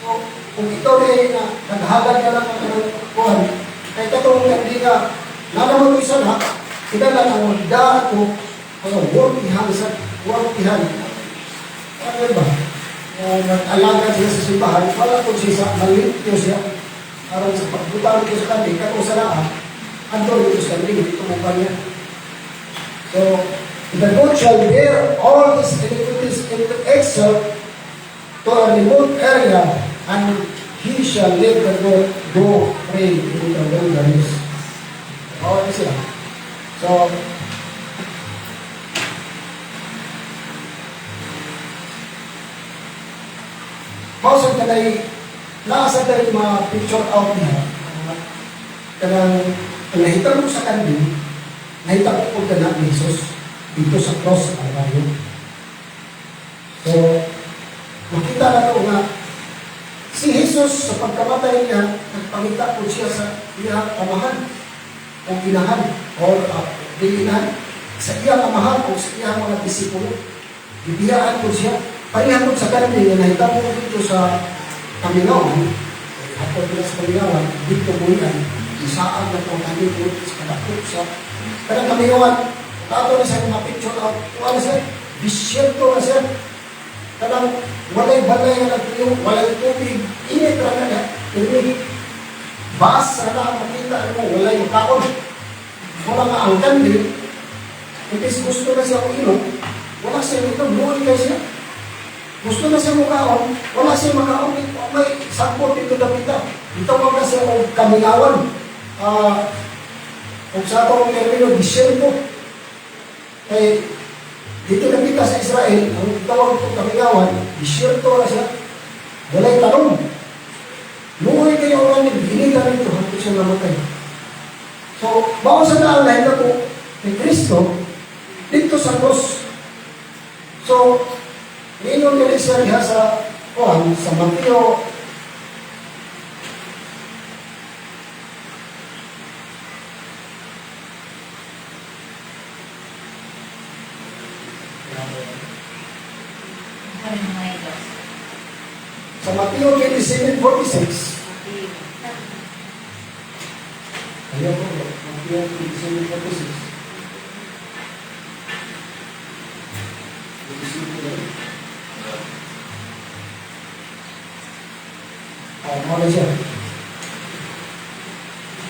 So, kung ikaw na nga naghalad ka lang ang kuhan, kay katong hindi ka, nanaman ko sala, kinala ang magdaan ko, ang workihan sa workihan. Ano ba? Nag-alaga siya sa simbahan, wala ko siya sa malimpyo siya. Aron sa pagbutang ko sa kanding, katong salaan, andun ito sa kanding, dito mo pa niya. So, "The goat shall bear all his iniquities into exile to a remote area, and he shall let the goat go free in the wilderness." Okay sila. So, mao sa kanay naa sa tayo mga picture out niya. Kanang ang nahitabo sa kanding, nahitabo po kana ni Jesus dito sa cross sa Calvario. So, makita na to nga si Jesus sa pagkamatay niya, nagpangita po siya sa iyang amahan o inahan or dili inahan, sa iyang amahan o sa iyang mga disipulo. Gibiyaan po siya. Pareha po sa kanding nga nahitabo dito sa kamingawan, hapon nila sa kamingawan, dito mo yan, isaan na itong kanding po sa kadakop sa kanang kamingawan, tato na siya mga picture out, kuha na siya, disyerto na siya, kanang walay balay nga nagtuyo, walay tubig, init ra na niya, init. Basa na makita mo, walay makaon. Wala nga ang kanding, imbis gusto na siya ilong, Wala siya nito, luoy kay siya. Gusto na siya mukaon, wala siya makaon, may sakpot dito dapita. Gitawag na siya og kamingawan. Og sa atong termino, disyerto. Kay dito dapita sa Israel, ang tawag itong kamingawan, disyerto na siya. Walay tanong. Luoy kayo ang ginitan nito, hangtod siya namatay. So, mao sa na ang nahitabo ni Kristo dito sa cross. So, niingon dili siya diha sa kuan sa Mateo Ano mga Diyos? Sa Mateo 27:46. Ayaw ko, Mateo 27:46. 27 na. Oh, mao na siya.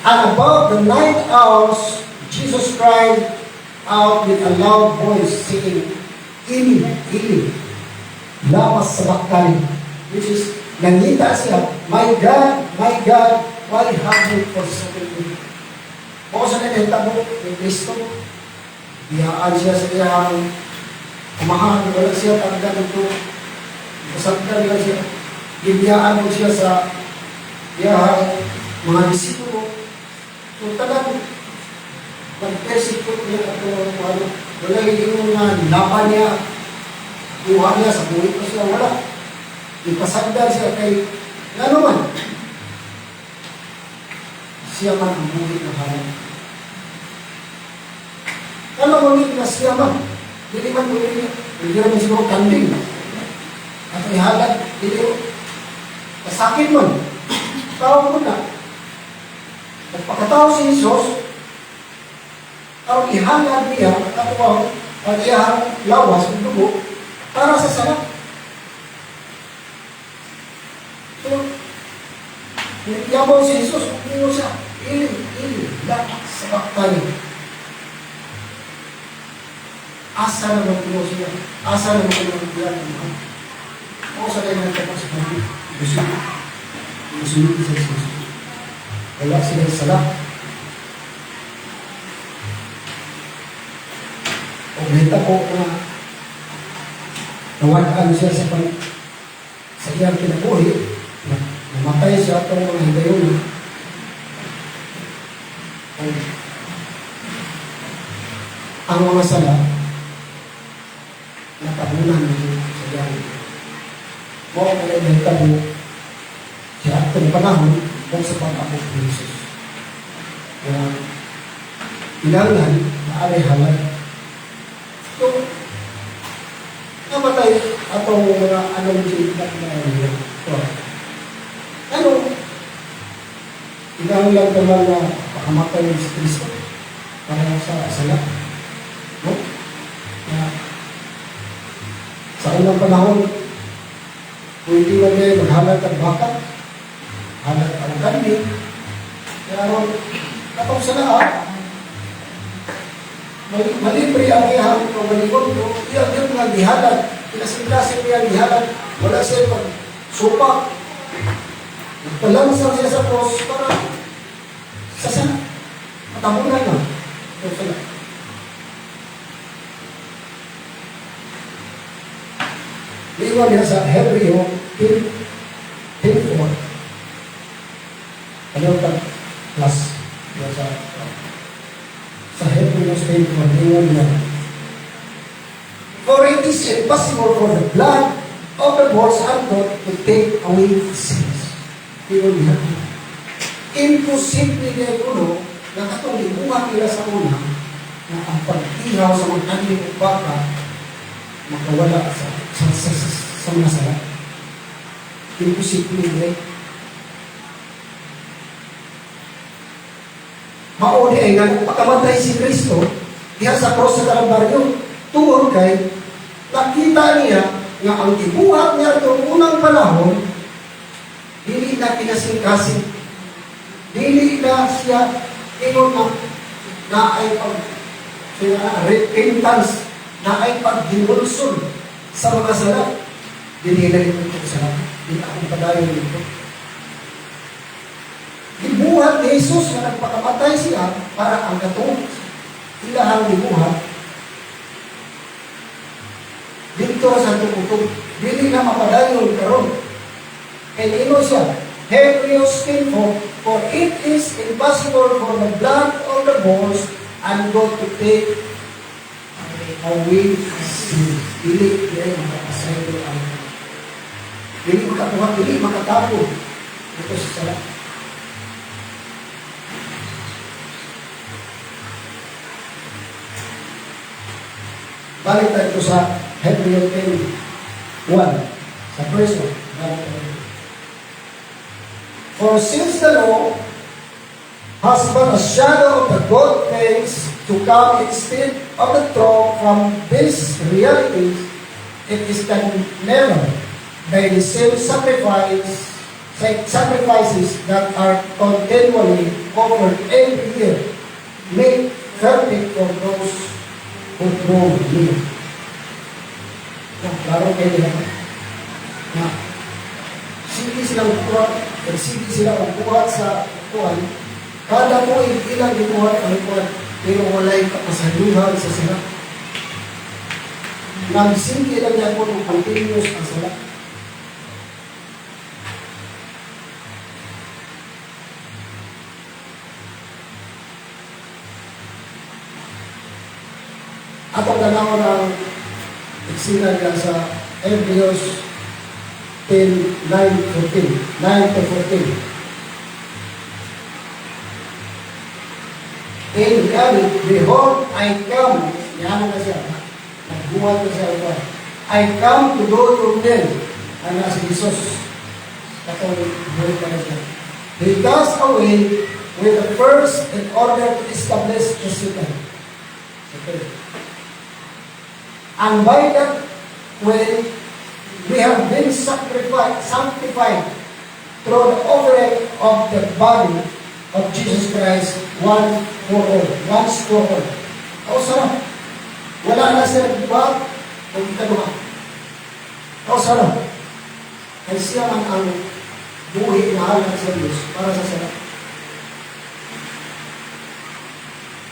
And about the ninth hours, Jesus cried out with a loud voice, saying, "Eli, Eli, lama sabachthani?" Which is, nangita siya, "My God, my God, why have you forsaken me?" Mao sa nahitabo ni Kristo, biyaan siya sa iyang amahan, wala siya tagda dito. Pasagdan lang siya. Gibiyaan mo siya sa iyang mga disipulo. So, tanan, nag-persecute niya ato ano, wala yung nga laban niya, kuha niya sa buhay ko siya, wala. Ipasagdan siya kay, ano man, siya man ang buhay ng halal. Ano mo na siya man? Dili man mo dili, hindi naman siguro kanding. At ihalad, dili, kasakit man. Tao mo na. Nagpakatao si Jesus, ang ihalad niya, at ang iyang lawas, ang dugo, para sa sala. So, yabaw si Jesus, umiyo siya, "Eli, Eli, lama sabachthani?" Asa naman kuno siya? Asa naman kuno ang iyang amahan? O sa kanya nagtapos sa kanya, musunod. Musunod sa Jesus. Wala sila sala. O nahitabo na nawad-an siya sa iyang kinabuhi, na namatay siya atong mga higayon. Ang mga sala, natabunan na sa iyang. Mao na nahitabo sa atong panahon o sa pag-abot ni Jesus. Na kinahanglan na alay halad. So, namatay atong mga anong na na. So, ano, kinahanglan ka man na pakamatay si Kristo para sa sala. No? Na, sa unang panahon, pwede man kayo maghalad ng baka, halad ang kanding, pero katong sa lahat, malibre ang iyang kaugalingon, no? Iya yung nga gihalad, kinasing-kasing niya gihalad, wala siya pag supa. Nagpalansang siya sa cross para sa sala. Matabunan na. Ito sala. Liwan niya sa Hebreo 10, 10:4. Ano ka? Plus. Yan sa Hebreo 10:4. Liwan niya. "For it is impossible for the blood of the bulls and goat to take away sins." Ingon niya. Imposible niya kuno na katong gibuhat nila sa una na ang pag-ihaw sa mga kanding ug baka makawala sa mga sala. Imposible niya. Mao di ay nga pagkamatay si Kristo diha sa cross sa Kalbaryo, tungod kay nakita niya nga ang gibuhat niya itong unang panahon dili na kinasing-kasing. Dili na siya ingon na na ay pag siya, repentance. Naay paghinulsol sa mga sala. Dili na rin ito sa dili akong padayon dito. Gibuhat ni Jesus nga nagpakamatay siya para ang katong ilahang gibuhat dito sa tungkol, dili na mapadayon karon. Kay niingon siya, Hebrews 10:4, "For it is impossible for the blood of the bulls and goat to take away sin." Dili dili makapasaylo ang dili makakuha, dili makatapon ito sa sala. Balik tayo sa Hebrew 10:1. Sa verse 1. Balik tayo. "For since the law has but a shadow of the good things to come instead of the true form of these realities, it is can never, by the same sacrifices that are continually offered every year, make perfect for those who draw near." Na, klaro kayo nila. Na, sige silang buhat, sige sila ang buhat sa kuan, kada tuig ilang gibuhat ang kuan, pero walay kapasaylohan sa sala. Nagsige lang niya po ng continuous ang sala. Atong tanaw ng eksena niya sa Hebrews 10, 9, 14. 9 to 14. And he added, "Behold, I come." Yan na siya. Nagbuhat na siya. Ito. "I come to do your will." Ana si Jesus. Katong buhay pa na siya. He does away with the first in order to establish the second. Okay. "And by that way, we have been sanctified through the offering of the body of Jesus Christ one for all." Once for all. O sana, wala na siya nagbuhat o ikaduha. O sana, ay siya man ang buhi na halad sa Diyos para sa sala.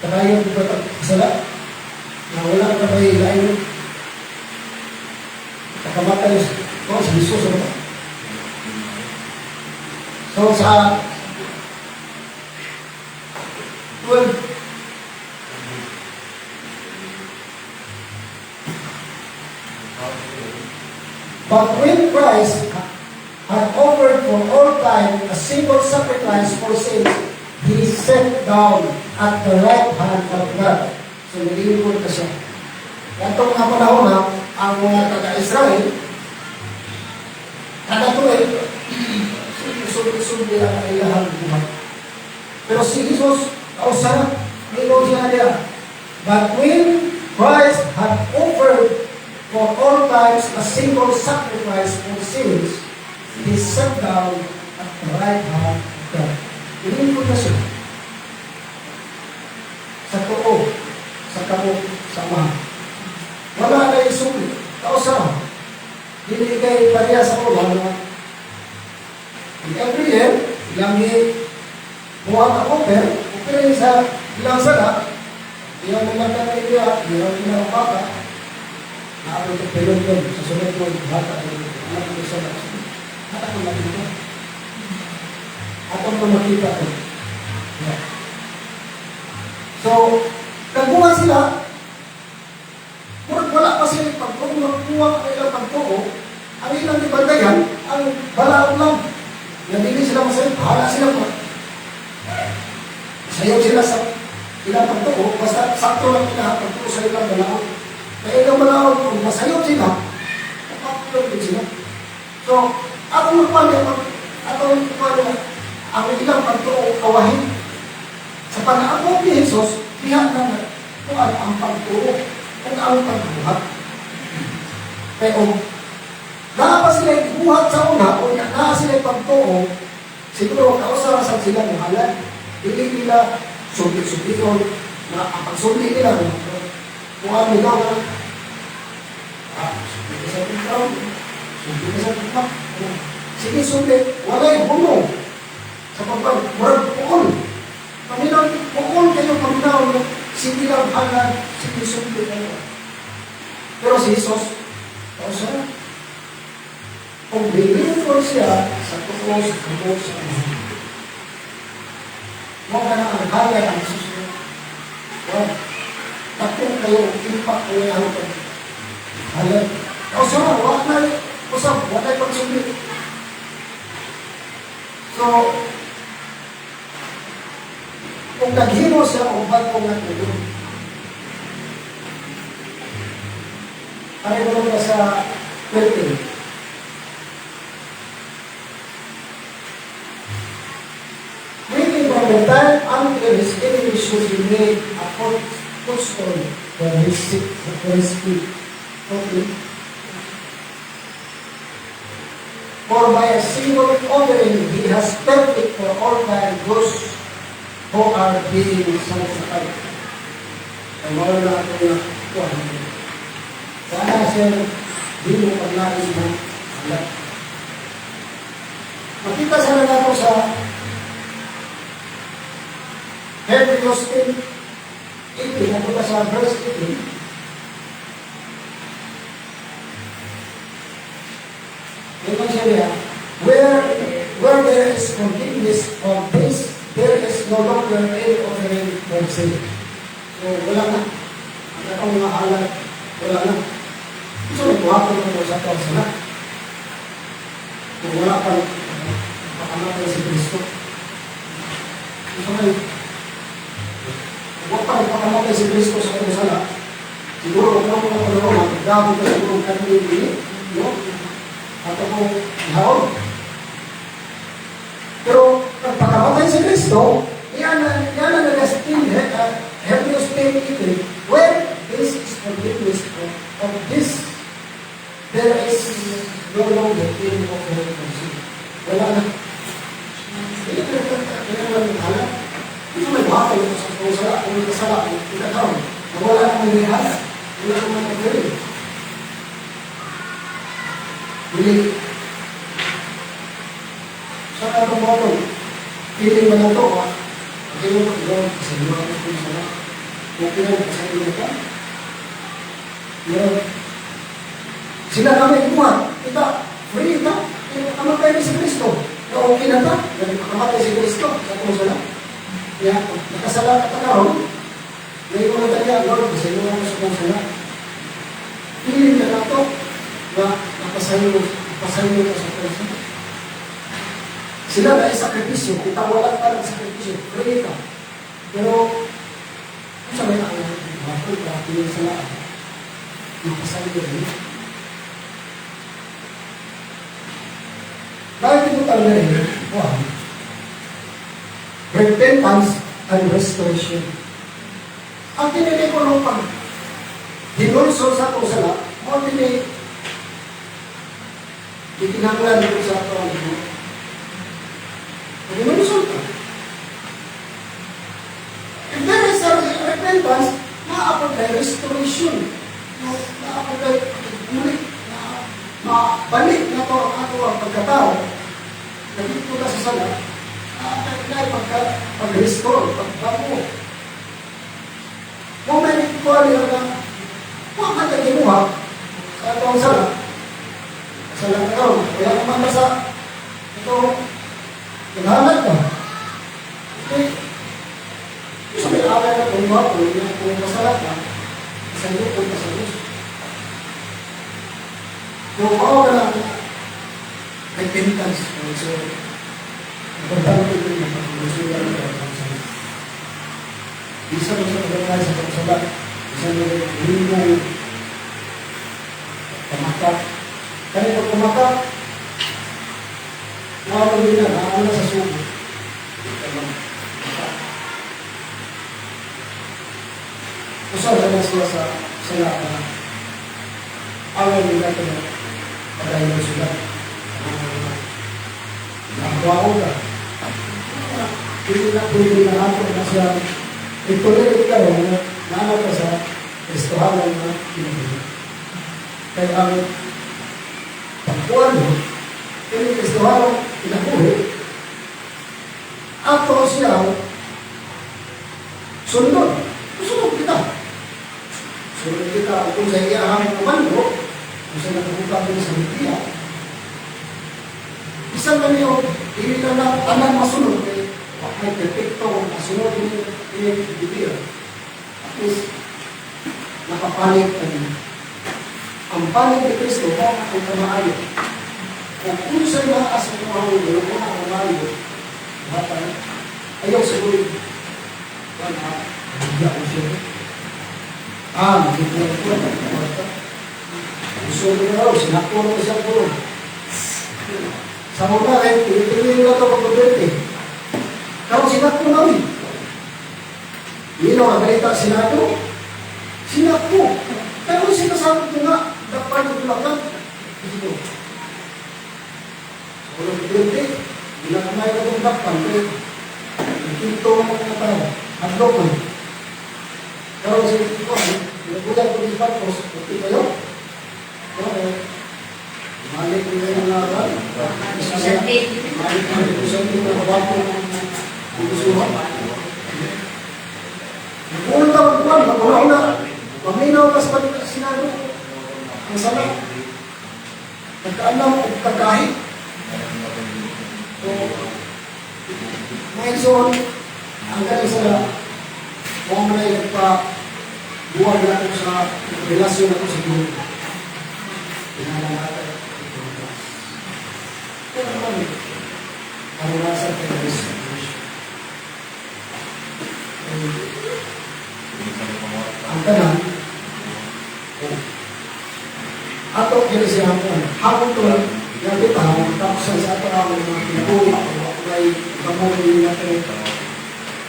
Kaya di ba sala? Na wala ka ba lain? Nakamatay oh, si Jesus. Ano? So sa 12, "But when Christ had offered for all time a single sacrifice for sins, he sat down at the right hand of God." So, nilingkod na siya. Katong mga panahon na, ang mga taga-Israel, kada tuig, sulti-sulti ang ilahang buhat. Pero si Jesus, kausa, ningon siya niya, "But when Christ had offered for all times a single sacrifice for sins, he sat down at the right hand of God." Nilingkod na siya. Sa tuo, sa kamot, sa Ama. Wala na isuli. Kausa, dili kay pareha sa una na every year, ilang buhat ang offer, offer sa ilang sala, iyaw nila ka na iya, iyaw nila ang bata, naabot ang pelon doon, sa sunod mo, bata, anak ko sa anak ko makita. Atong ko makita ko. Yeah. So, nagbuhat sila, murag wala pa sila pagtuo, magkuha ang ilang pagtuo, ang ilang ibantayan, ang balaod lang. Nga dili sila masayop, bahala sila pa. Sayaw sila sa ilang pagtuo, basta sakto lang ilang pagtuo sa ilang balaod. Kaya ilang balaod, kung masayop sila, kapatulog din sila. So, atong magpanya, atong magpanya, ang ilang pagtuo kawahin. Sa panaabot ni Jesus, diha na kung ano ang pagtuo, kung ang pagbuhat. Kaya kung naa pa sila ibuhat sa una, o naa sila pagtuo, siguro kausa ra sila muhalad. Dili nila sulit-suliton na ang pagsuli nila, kung ano nila, Ah, subli ka sa pagkaon. Subli ka sa pagkaon. Sige, subli. Walay hunong. Sa pagkaon, murag puol. Paminaw, puol kayo paminaw. Sige lang halad, sige subli kayo. Pero si Jesus, tao siya, kung bilingkod siya sa tuo sa tuo sa Ama. Mao ka na ang halad ang Jesus. Wow. Takong kayo, impact kayo ang halad. O siya, wala na, usap, wala na pagsubli. So, kung naghimo siya og bag-o nga tulo. Pareho na sa 13. Waiting from the time until his enemies should be made a footstool for his feet. Okay. For by a single offering he has perfect for all time those who are being sanctified. Ang mga na ito na kuhan. Sana siya di mo paglain na alam. Makita sana nato sa Hebrews 10:18, napunta sa verse 18. Ingon siya niya, where there is forgiveness of this, there is no longer any offering for sin. So, wala na. Ang atong mga halad, wala na. So, nagbuhaton mo sa atong sala. Kung wala pa, makamatay si Kristo. So, may, kung wala pa nagpakamatay si Kristo sa atong sala, siguro, kung mga panahon, dami ka siguro kanil, no? At ako, ihaon. Pero, pagpakamatay si Kristo, iyan na nag-still, Hebrews 10:18, where this is forgiveness of this, there is no longer any offering for sin. Wala na. Hindi ka kailangan ng halad. Ito may buhaton ito sa kung sala, kung may kasala, kung kakaroon. Wala na may halad. Wala na may offering. Dili. Sa atong mo, feeling mo na ito, ha? Ang iyong pag-iwan, sa iyo ang kung sala. Okay na, sa iyo ka. Pero, sila kami buhat. Kita, free ta. Nakamatay na si Kristo. Na okay na ta. Nakamatay si Kristo sa atong sala. Kaya, nakasala ka ta karon. Ngayon mo na tayo, Lord, sa iyo ang sa atong sala. Feeling na nato na nakasayo ka sa atong sala. Sila na sakripisyo, kita wala pa ng sakripisyo, free ka. Pero, kung sa may ang bakit ka, tingin sa laan, nakasayo rin. Bakit ito talaga rin? Wow. Repentance and restoration. Ang tinili ko nung pag hinulsol sa atong sala, mo tinili itinanglan ko sa atong ang hinulsol ka. If there is a repentance, naapod kay restoration. No, naapod kay muli, na mabalik na to ang ato ang pagkatao. Nagito ka sa sala, na pagka, pag-restore, pagbago. Kung may nagkuha niya na, huwag ka tagimuha sa ato ang sala. Sala ka karon, wala naman na sa ito, naghanap ka. Okay. Sa may away na kung mga kung masala ka, sa iyo kung sa Diyos. Kung mao ka lang repentance, so, importante ito yung pag-usulan ng pag-usulan. Isa mo sa pagkakaya sa pag-usala, isa mo yung pamaka. Kaya pag pamaka, nakakagin na, nakakala sa sugo. Usap na sila sa sala na awal nila ito na padayon sila. Nakakuha ka. Hindi na pwede na ato na siya ituloy ka rin na naano ka sa Kristohanan na kinabuhi. Kaya ang pagkuhan mo, kini Kristohano kinabuhi, ato siya sundon. Sunod kita. Sunod kita kung sa iyahang komando, kung sa nakabutang din sa Biblia, bisan man niyo, dili na na tanan masunod, kay wa may perpekto kung masunod ini ini Biblia. At least, nakapanig kami. Ang panig ni Kristo, mao ang kamaayo. Kung unsay naa sa imong ulo, mo ang maayo, hatay, ayaw siguro, wala, hindi ako siya. Ah, nakita ko, nakita. Gusto ko na raw, sinakpo na siya po. Sa una, eh, tuloy-tuloy na ito pag-convert eh. Karon sinakpo na eh. Yun ang balita, sinakpo. Sinakpo. Pero sinasabi ko nga, dapat yung tulakan. Dito. Sa unang Duterte, bilang kamay na itong dakpan, eh, nagkinto ang mga tao, hadlok ko. Pero sa ito, pinagulan ko ni Marcos, okay kayo? Pero, mali ko yung mga mali ko yung sa mga bago ng gusuhan. Nagpunta magkuhan, maguna-una, paminaw ka sa Senado, ang sala. Nagkaalam o kagahi. So, mga igsoon, ang galing sala, huwag mo na yung pa buwag na ako sa relasyon ako sa Ginoo. Pinangalatay ito. Pero naman, karanasan kay Kristo. Ang tanan, ato kini siya hapon. Hapon to, yung kita, tapos sa ato ang mga kinabuhi, kung ay gamon nila natin,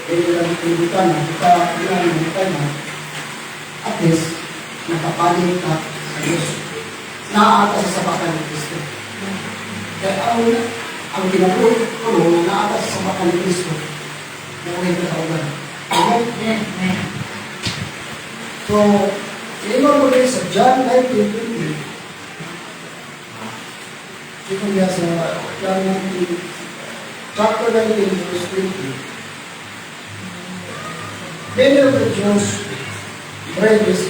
dili lang kalibutan na, kita ginalibutan na, at least, nakapaling ka sa Diyos. Naata sa sabakan ni Kristo. Kaya ang kinabuhi ko no, naata sa sabakan ni Kristo, na ulit ka kauban. Amen? Amen. So, ingon mo rin sa John 19:20. Ito niya sa John 19, chapter 19, verse 20. Many of the Jews read this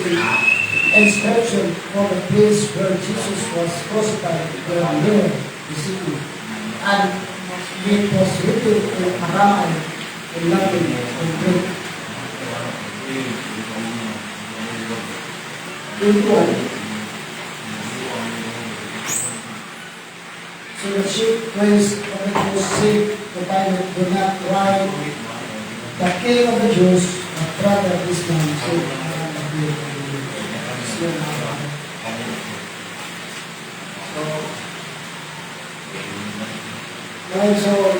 inscription from the place where Jesus was crucified were near the city. And it was written in Aramaic, in Latin, and Greek. 21. So the chief priest of the Jews said to Pilate, "Do not write 'The King of the Jews,' but rather this man said, 'I am the King of the Jews.'" So, dahil so,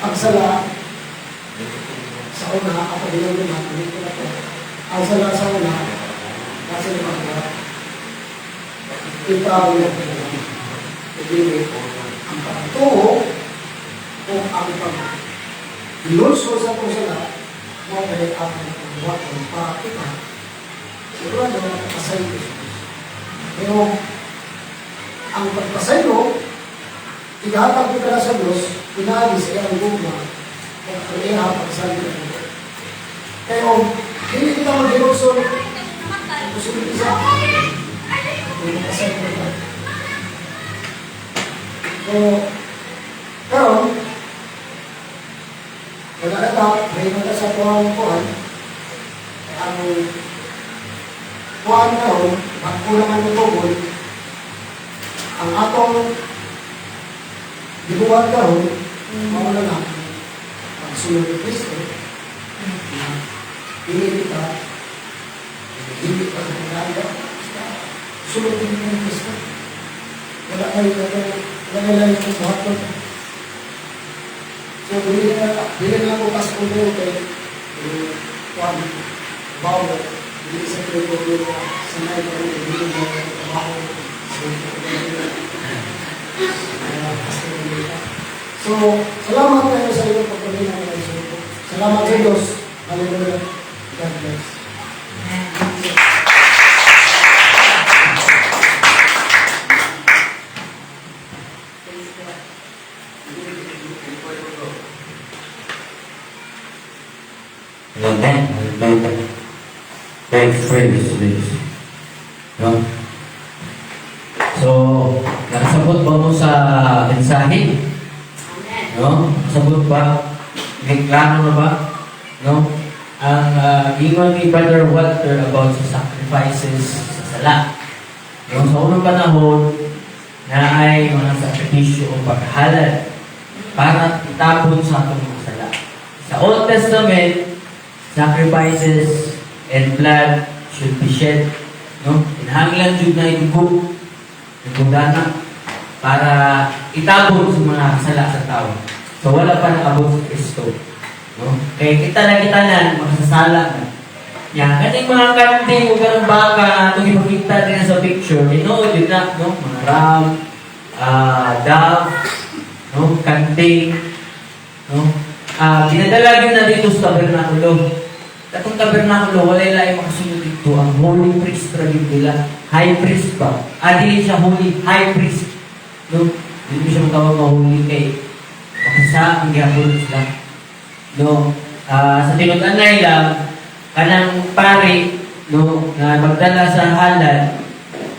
ang sala sa una, ako bilang naman, dito na to, ang sala sa una, nasa limang na, kita ang hindi ang pagtuo o ang pag ilulsol sa itong sala, mo kay ang pagbuhaton para kita sigurado na nakapasaylo sa Diyos. Pero ang pagpasaylo, ihatag ko na sa Diyos, pinaagi sa iyang gugma, o ang iyang pagsabi na Diyos. Kaya hindi kita maghilulsol, posible sa hindi makasaylo na. So, karon, wala na ta, may na sa tuwang kuhan, ang kuhan karon, bago naman ng ang atong gibuhat karon, mao na lang, pagsunod ni Kristo, na dili kita, hindi pa sa pagkaya, sunod din ni Kristo. Wala kayo lang yung buhaton. So, dili na ako pasko mo kay, eh, kuhan, bawo, dili sa tribo na sanay ko rin, dili na trabaho, so, So, salamat kayo sa inyong pagpamilya mga Isuko. Salamat sa Diyos. Hallelujah. God bless. Amen. Amen. Amen. Thanks, praise, please. No? So, nakasabot ba mo sa mensahe? Amen. No? Nakasabot ba? May klaro na ba? No? Ang ingon ni Brother Walter about sa sacrifices sa sala. No? Sa unang panahon, naay mga sakripisyo o paghalad para itapon sa atong mga sala. Sa Old Testament, sacrifices and blood should be shed. No? Kinahanglan jud na idugo, dugana para itabon sa mga sala sa tao. So wala pa nakaabot si Kristo. No? Kaya kita lang tanan, makasasala na. Yan, kaning mga kanding o ganong baka atong ipakita din sa picture, tinuod yun na, no? Mga ram, dove, no? Kanding, no? Ginadala yun na dito sa tabernakulo. Katong tabernakulo, walay laing makasunod dito. Ang holy priest ra gyud nila. High priest ba? Dili siya holy, high priest. No? Dili siya matawag nga holy kay makasa ang gihapon sila. No? Sa tinud-anay lang, kanang pari, no, nga magdala sa halad,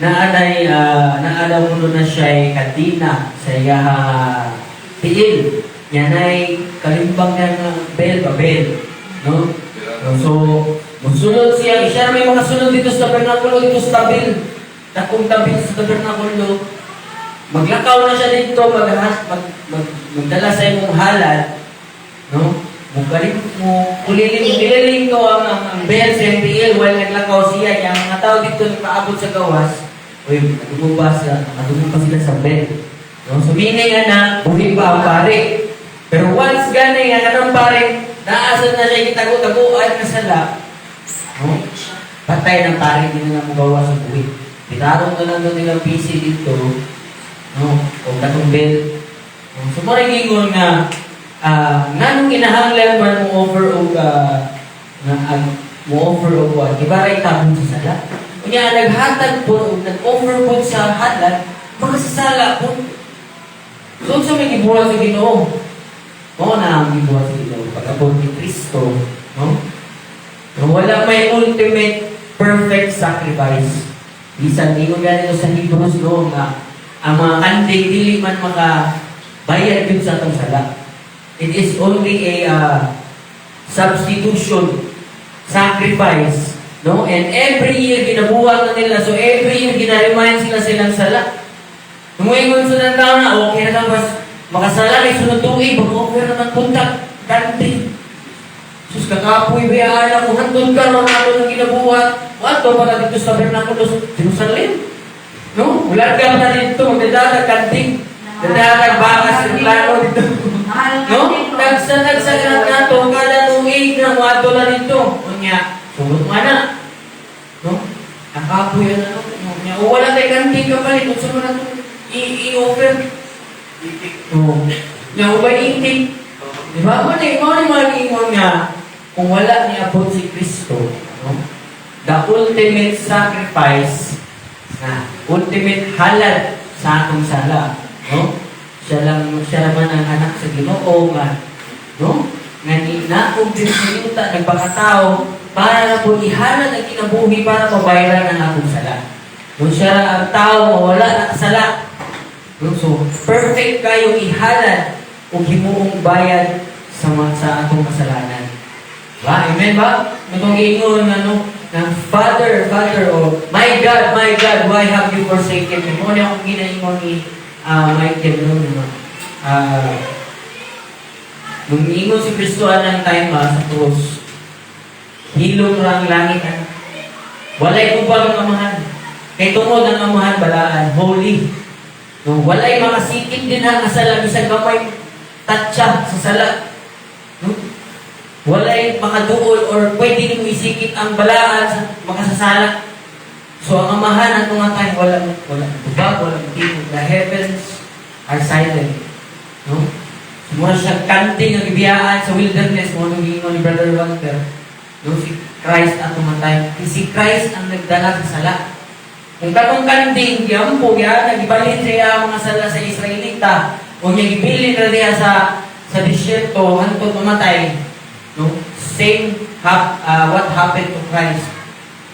naa daw kuno na siya kadina sa iyaha tiil. Yan ay kalimbang niya nga bell ba bell, no? So, musulod siya, siya may mga sulod dito sa tabernakulo, dito sa tabil. Dakong tabil sa tabernakulo. Maglakaw na siya dito, magdala sa imong halad, no? Mugaling mo, kuliling, kuliling ko ang bell sa iyang tiil while naglakaw siya. Yung mga tao dito nagpaabot sa gawas, uy, nakadungog pa sila sa bell. No? So, meaning nga na, buhi pa ang pare. Pero once gani nga kanang pare, naasa na siya gitago-taguan nga sala, no? Patay ng pare, hindi na lang magawa sa buhi. Bitarong na lang doon nilang busy dito, no? O katong bell. No? So, mura ingon nga, nganong kinahanglan man mo offer og nga ang mo offer og what, di ba ray tabon sa sala? Unya naghatag po og nag-offer po sa halad, makasasala po. So unsa may gibuhat sa Ginoo? Mao na ang gibuhat sa Ginoo pag-abot ni Kristo, no? No, wala may ultimate perfect sacrifice. Bisan ingon ganito sa Hebrews, no, nga ang mga kanding dili man maka bayad yun sa atong sala. It is only a substitution sacrifice, no? And every year ginabuhat na nila. So every year gina-remind sila silang sala. Tumuingon sa ng tao na okay na bas makasala kay sunod tuig, mag-offer naman punta kanding. Sus, kakapoy bayaan ako, hantod ka ron ako ng ginabuhat. Wato para dito sa tabernakulo sa Jerusalem. No? Wala ka na dito, magdadala kanding. Dadala baka sa plano dito. Mahal. No? Tagsa-tagsa na nato, kada tuig na wato na dito. Unya, sugot mo na. No? Nakapoy na, no? Unya, o wala kay kanding kapalit, unsa man na i-offer? Oh. Nya, ubay itik. Di ba? Mo na mga ingon nga, kung wala ni abot si Kristo, no? The ultimate sacrifice, na ultimate halad sa atong sala, no? Siya lang, siya naman ang anak sa Ginoo nga, no? Nga ni naog din sa yuta, nagpakatao para na po ihalad ang kinabuhi para mabayaran ang atong sala. No, siya ra ang tao nga wala nakasala. No, so perfect kayong ihalad ug himuong bayad sa atong kasalanan. Ba? Amen ba? Matong giingon ano ng "Father, Father," o My God, why have you forsaken me?" Mo na akong ginaingon ni Michael, no, no, nung ingon si Kristo anang time sa krus, hilom ra ang langit ana. Walay kubang ang Amahan. Kay tungod ang Amahan balaan, holy. No, walay makasikip din ha nga sala bisag gamay tatsa sa sala. No? Walay makaduol or pwede nimo isikip ang balaan sa makasasala. So ang Amahan ato nga time wala wala tubag, wala tingog. The heavens are silent. No? So, mura siya kanding ang gibiyaan sa wilderness mo nung giingon ni Brother Walter. No, si Christ ang tumatay. Si Christ ang nagdala sa sala. Kung katong kanding, giampo, giana, gibalhin siya ang mga sala sa Israelita, o niya gibilin na diya sa disyerto, hantod mamatay. No? Same what happened to Christ.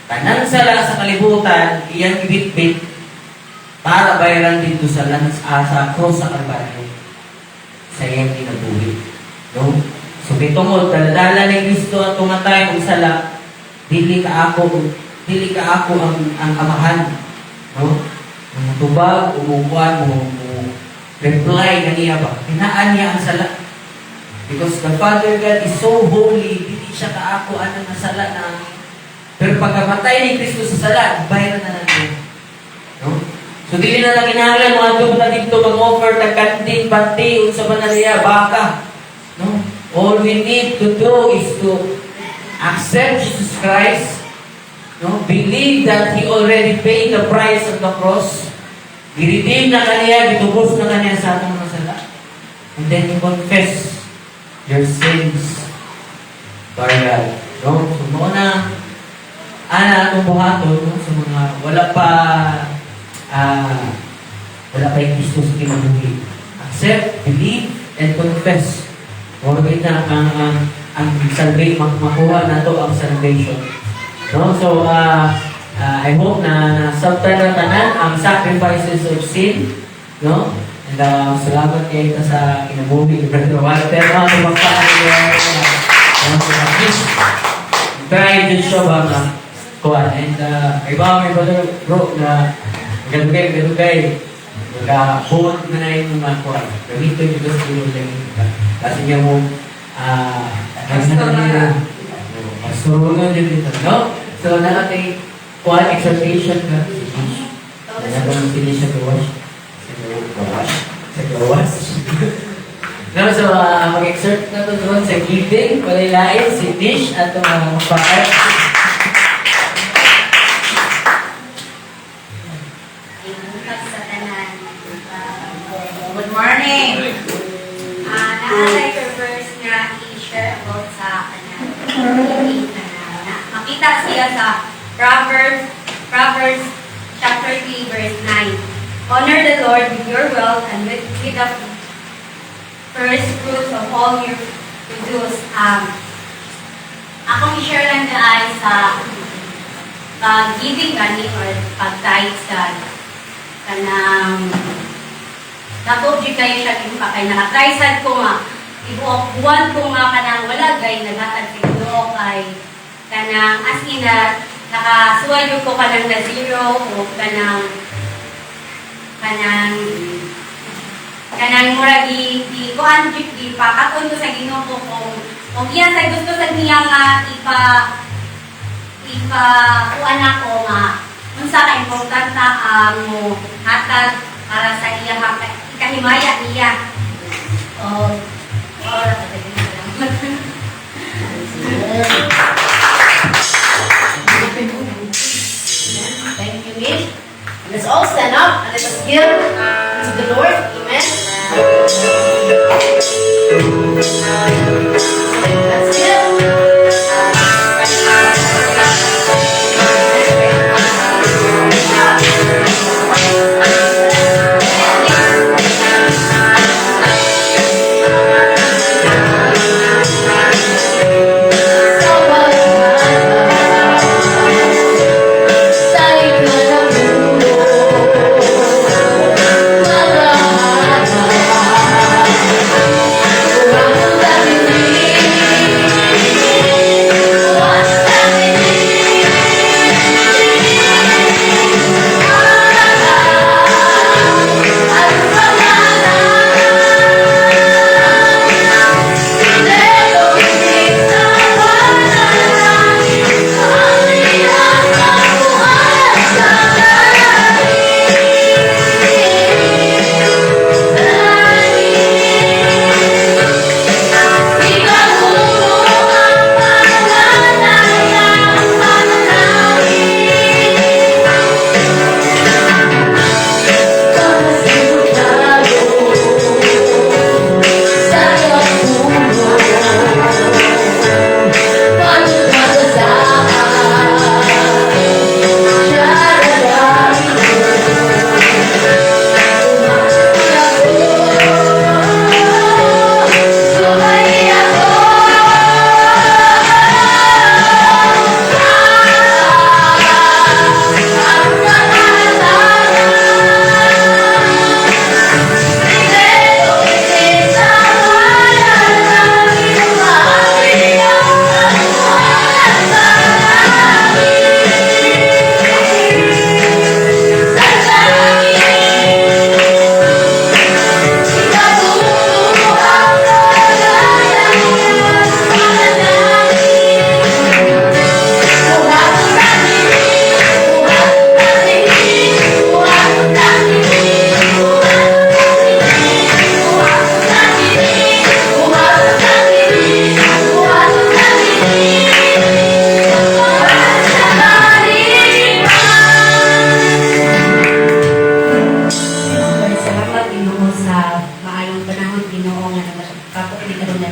Tanan sala sa kalibutan, iyang gibitbit para bayaran dito sa cross sa Kalbaryo sa iyang kinabuhi. No? So bitungod daladala ni Kristo ang tumatay og sala, dili ka ako ang amahan. No? Mutubag, umukuan, mo reply kaniya ba? Tinaan niya ang sala. Because the Father God is so holy, dili siya kaako anang sala na, pero pagkamatay ni Kristo sa sala, bayaran na natin. No? So dili na lang kinahanglan mga adto na dito mag-offer tag kanding, bati, unsa ba na niya, baka. No? All we need to do is to accept Jesus Christ, no? Believe that He already paid the price of the cross. Giredeem na kaniya, gitubos na kaniya sa atong mga sala. And then you confess your sins by God. No? So, mao na ana atong buhaton, no? Sa mga wala pa yung Kristo sa kinabuhi. Accept, believe, and confess. Mao na ang salvation, makuha nato ang salvation. No? So, I hope na nasabtan na tanan ang sacrifices of sin. No? And salamat kayo sa kinabuhi ni Brother Walter. No? Tumagpaan niyo. No? So, at least, try din siya ba nga kuan. And iba may brother bro na gadugay gadugay nag-hold na na yung mga kuan. Gamito yung Diyos tulong lang kasi niya mo Pastor na. Pastor din dito, no? So, naa kay kuan exhortation ka. Wala bang sila siya gawas? Sa gawas? Sa gawas? No, so mag-exhort na to doon sa giving, walay lain, si Tish at ang mga magpakat. Bukas sa tanan. Good morning. Naa lay verse nga i-share about sa kanang giving na makita siya sa Proverbs chapter 3 verse 9. "Honor the Lord with your wealth and with the first fruits of all your produce." Akong i-share lang ay sa pag-giving gani or pag-tithes gani. Kanang dako jud kayo siya pa kay nakatry sad ko nga tibuok buwan ko nga kanang wala gay naghatag sa Ginoo, kay kanang as in na nakasuway jud ko kanang na zero o kanang mura gi kuan jud, gi pakaton ko sa Ginoo kung iya sa gusto sa niya nga ipa kuan ako nga unsa ka importante ang mo hatag para sa iya ikahimaya niya. O ora sa. Salamat. Thank you, Mish. Let's all stand up and let us give to the Lord. Amen. Let's give. Sa pagmamahal, sa ikanapulo, magahatag, kung ang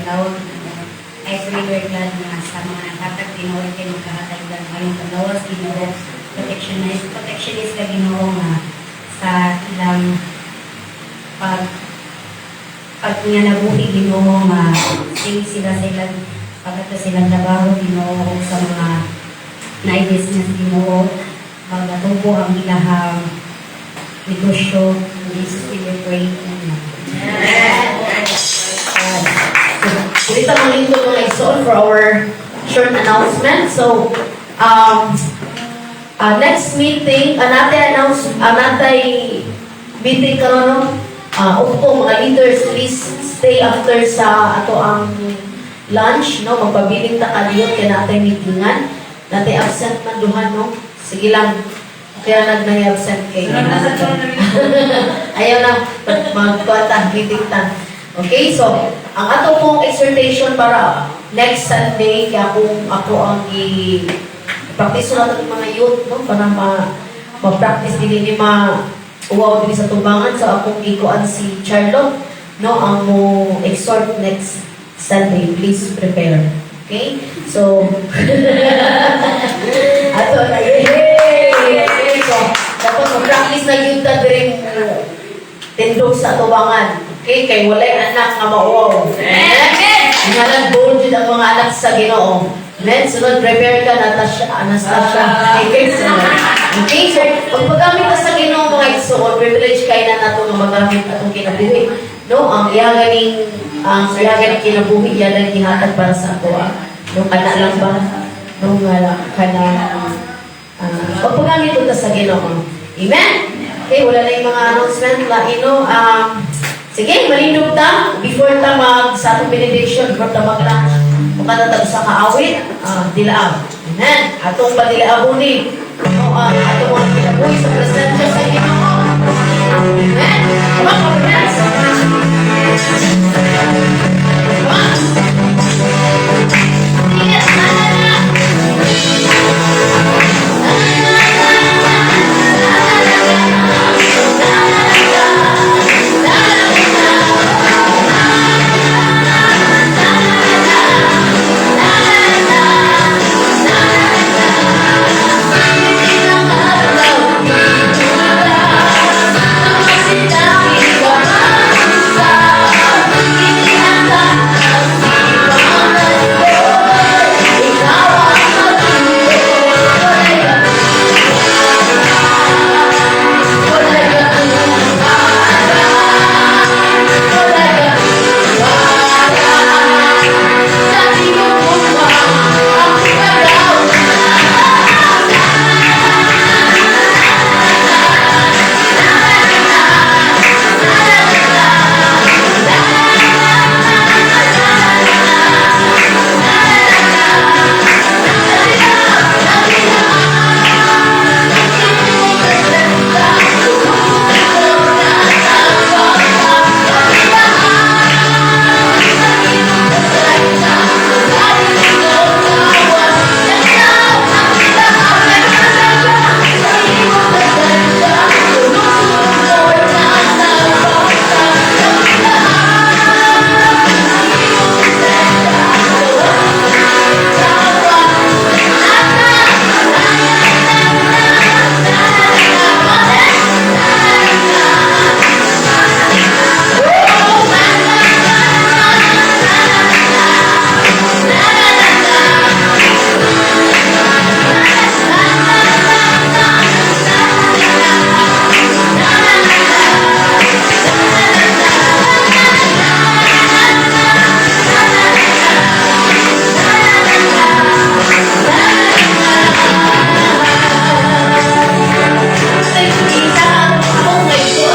paglawas, Ginoo. I pray, Lord God, nga sa mga naghatag, Ginoo, kay magkahatag ng mayong paglawas, Ginoo. Protectionist ka, Ginoo, nga sa ilang pag pag nga nabuhi, Ginoo, nga safe sila sa ilang pagkata silang trabaho, Ginoo, ug sa mga na business, Ginoo, magatubo ang ilahang negosyo. In Jesus' name we pray. Amen. Dili ta malingkod, mga igsoon, for our short announcement. So, next meeting, natay announce, natay meeting karon, no? Upo mga leaders, please stay after sa ato ang lunch, no? Magpabiling ta kaliyot kay natay meetingan. Natay absent man duha, no? Sige lang. Kaya nag absent kay. Ayaw na magkuwata, meeting ta. Okay, so ang ato pong exhortation para next Sunday, kaya kung ako ang i-practice nato ng mga youth, no, para ma ma-practice dili ni ma uwaw dili sa tubangan. So akong gikuan si Charlotte, no, ang mo exhort next Sunday. Please prepare. Okay? So ato na, yay! So dapat mo-practice na yun ta diri tindog sa tubangan. Okay? Kay walay anak nga mauwaw. Amen! Ngalan bold jud ang mga anak sa Ginoo. Amen? Sunod, prepare ka, Natasha, Anastasia. Okay, sunod. Okay, so, pagpagamit ka sa Ginoo, mga igsoon, privilege kay na nato nga magamit atong kinabuhi. No, ang iya ganing kinabuhi, iya lang gihatag para sa ato. Ah. No, kana lang ba? No, nga kana pagpagamit ta sa Ginoo. Amen? Okay, wala na yung mga announcement lain, no? Sige, malindog ta before ta mag sa atong benediction, before ta mag-lunch. Makatatago sa kaawit, dilaab. Amen. Atong padilaabon ni, no, atong mga kinabuhi sa presensya sa Ginoo. Amen. Come on, friends. Come on. Sige, na, na, na. Na, na, na, na, na, na, na, na, na,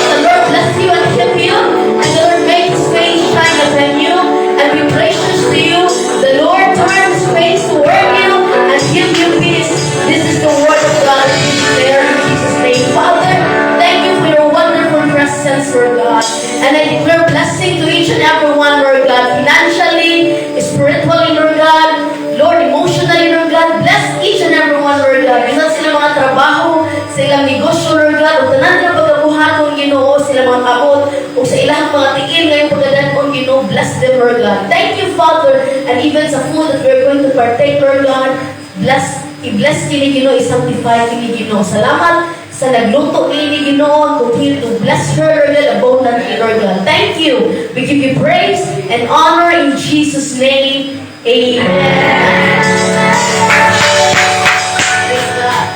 The Lord bless you and keep you, and the Lord make His face shine upon you and be gracious to you. The Lord turn His face toward you and give you peace. This is the word of God. We declare in Jesus' name. Father, thank you for your wonderful presence, Lord God. And I declare blessing to each and every one, Lord God, financially, spiritually, Lord God, Lord, emotionally, Lord God, bless each and every one, Lord God. Bisan sila mga trabaho, sa ilang negosyo, Lord God, o tanan nga pagkabuhaton, Ginoo, sila mga kamot. Ug sa ilang mga tiil ngayong pagkadan-on, Ginoo, bless them, Lord God. Thank you, Father. And even sa food that we're going to partake, Lord God, bless, i-bless kini, Ginoo, i-sanctify kini, Ginoo. Salamat sa nagluto niini, Ginoo, continue to bless her, Lord God, abundantly, Lord God. Thank you. We give you praise and honor in Jesus' name. Amen. Praise God.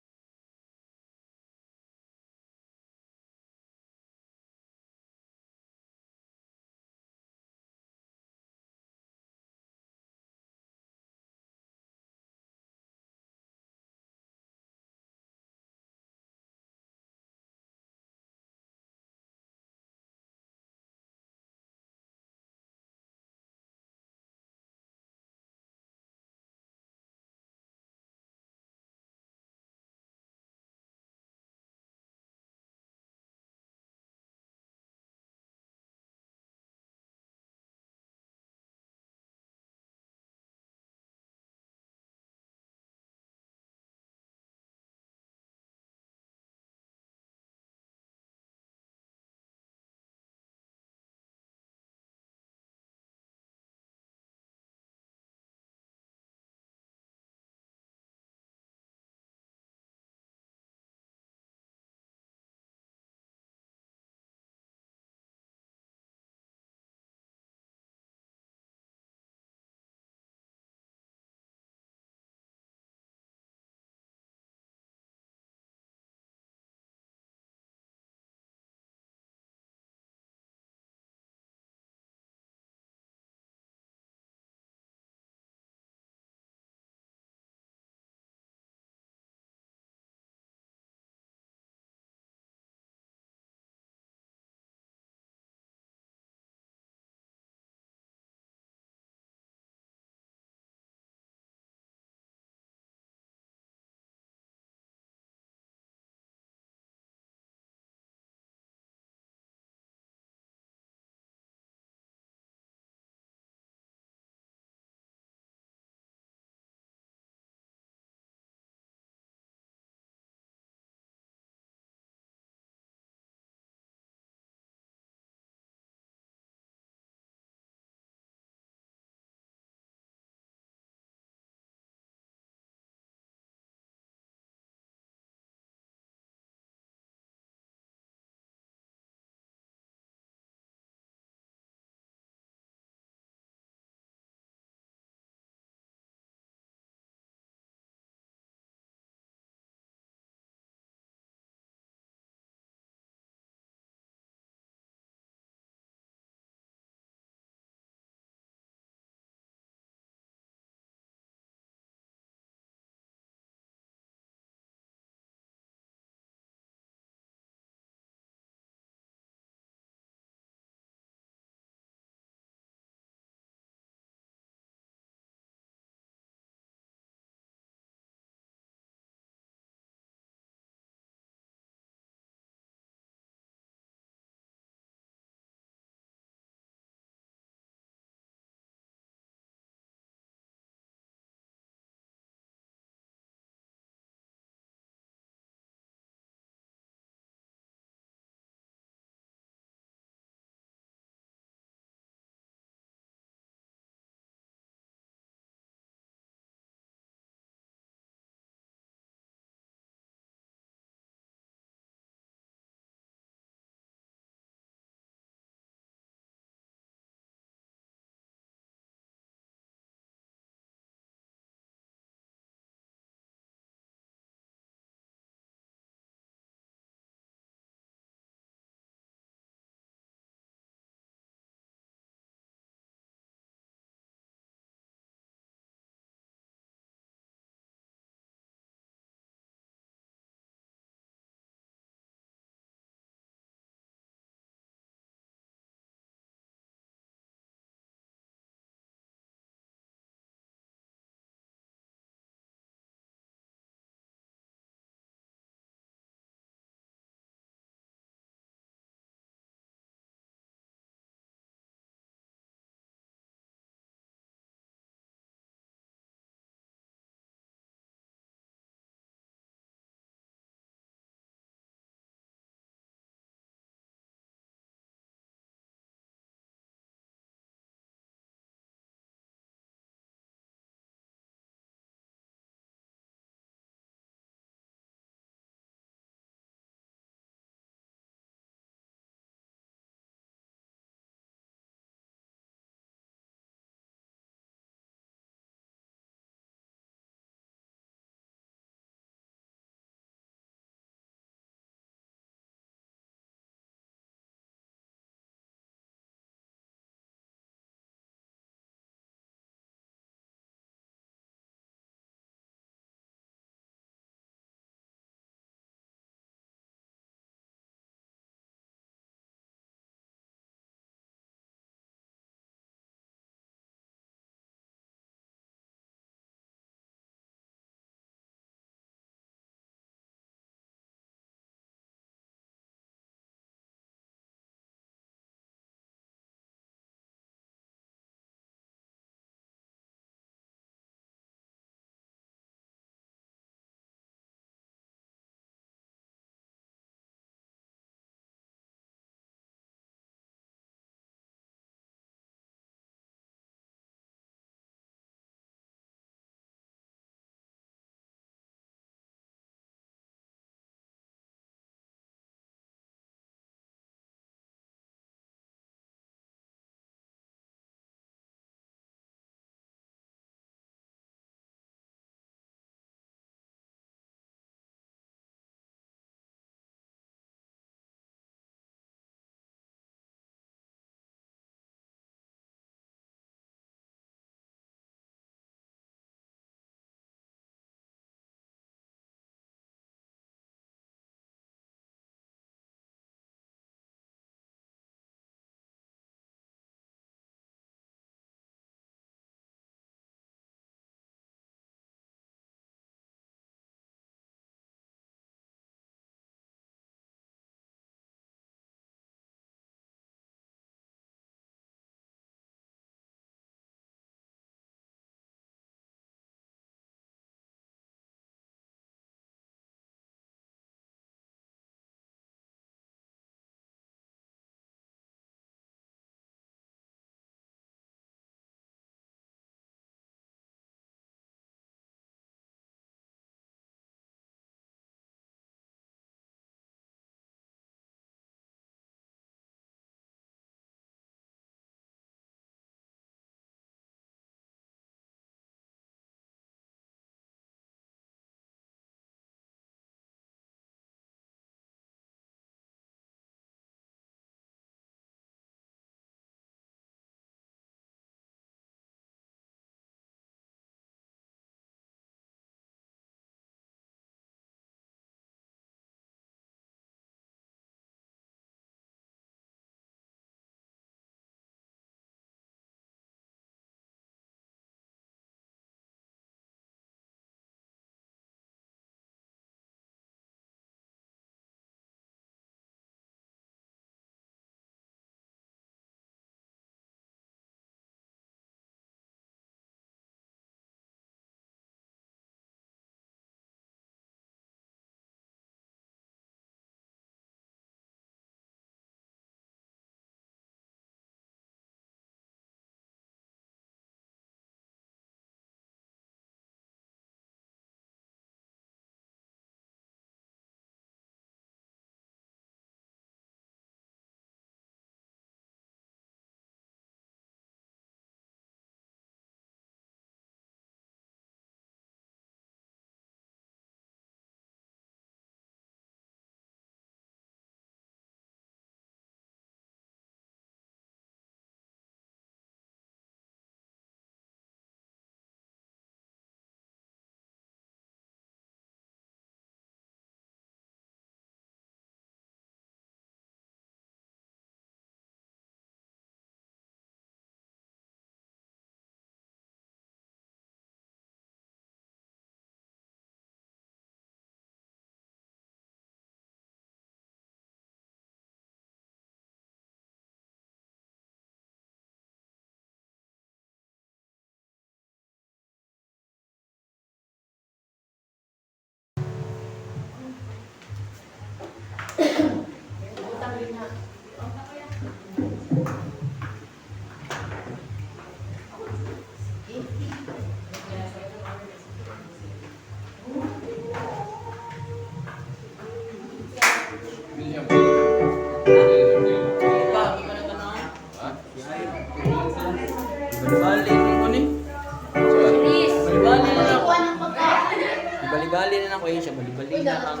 na ko yun siya, balibaliha ang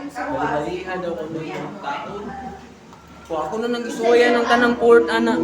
balibaliha daw ko yung taon. Ko ako na nang gisuwayan ng tanang port ana.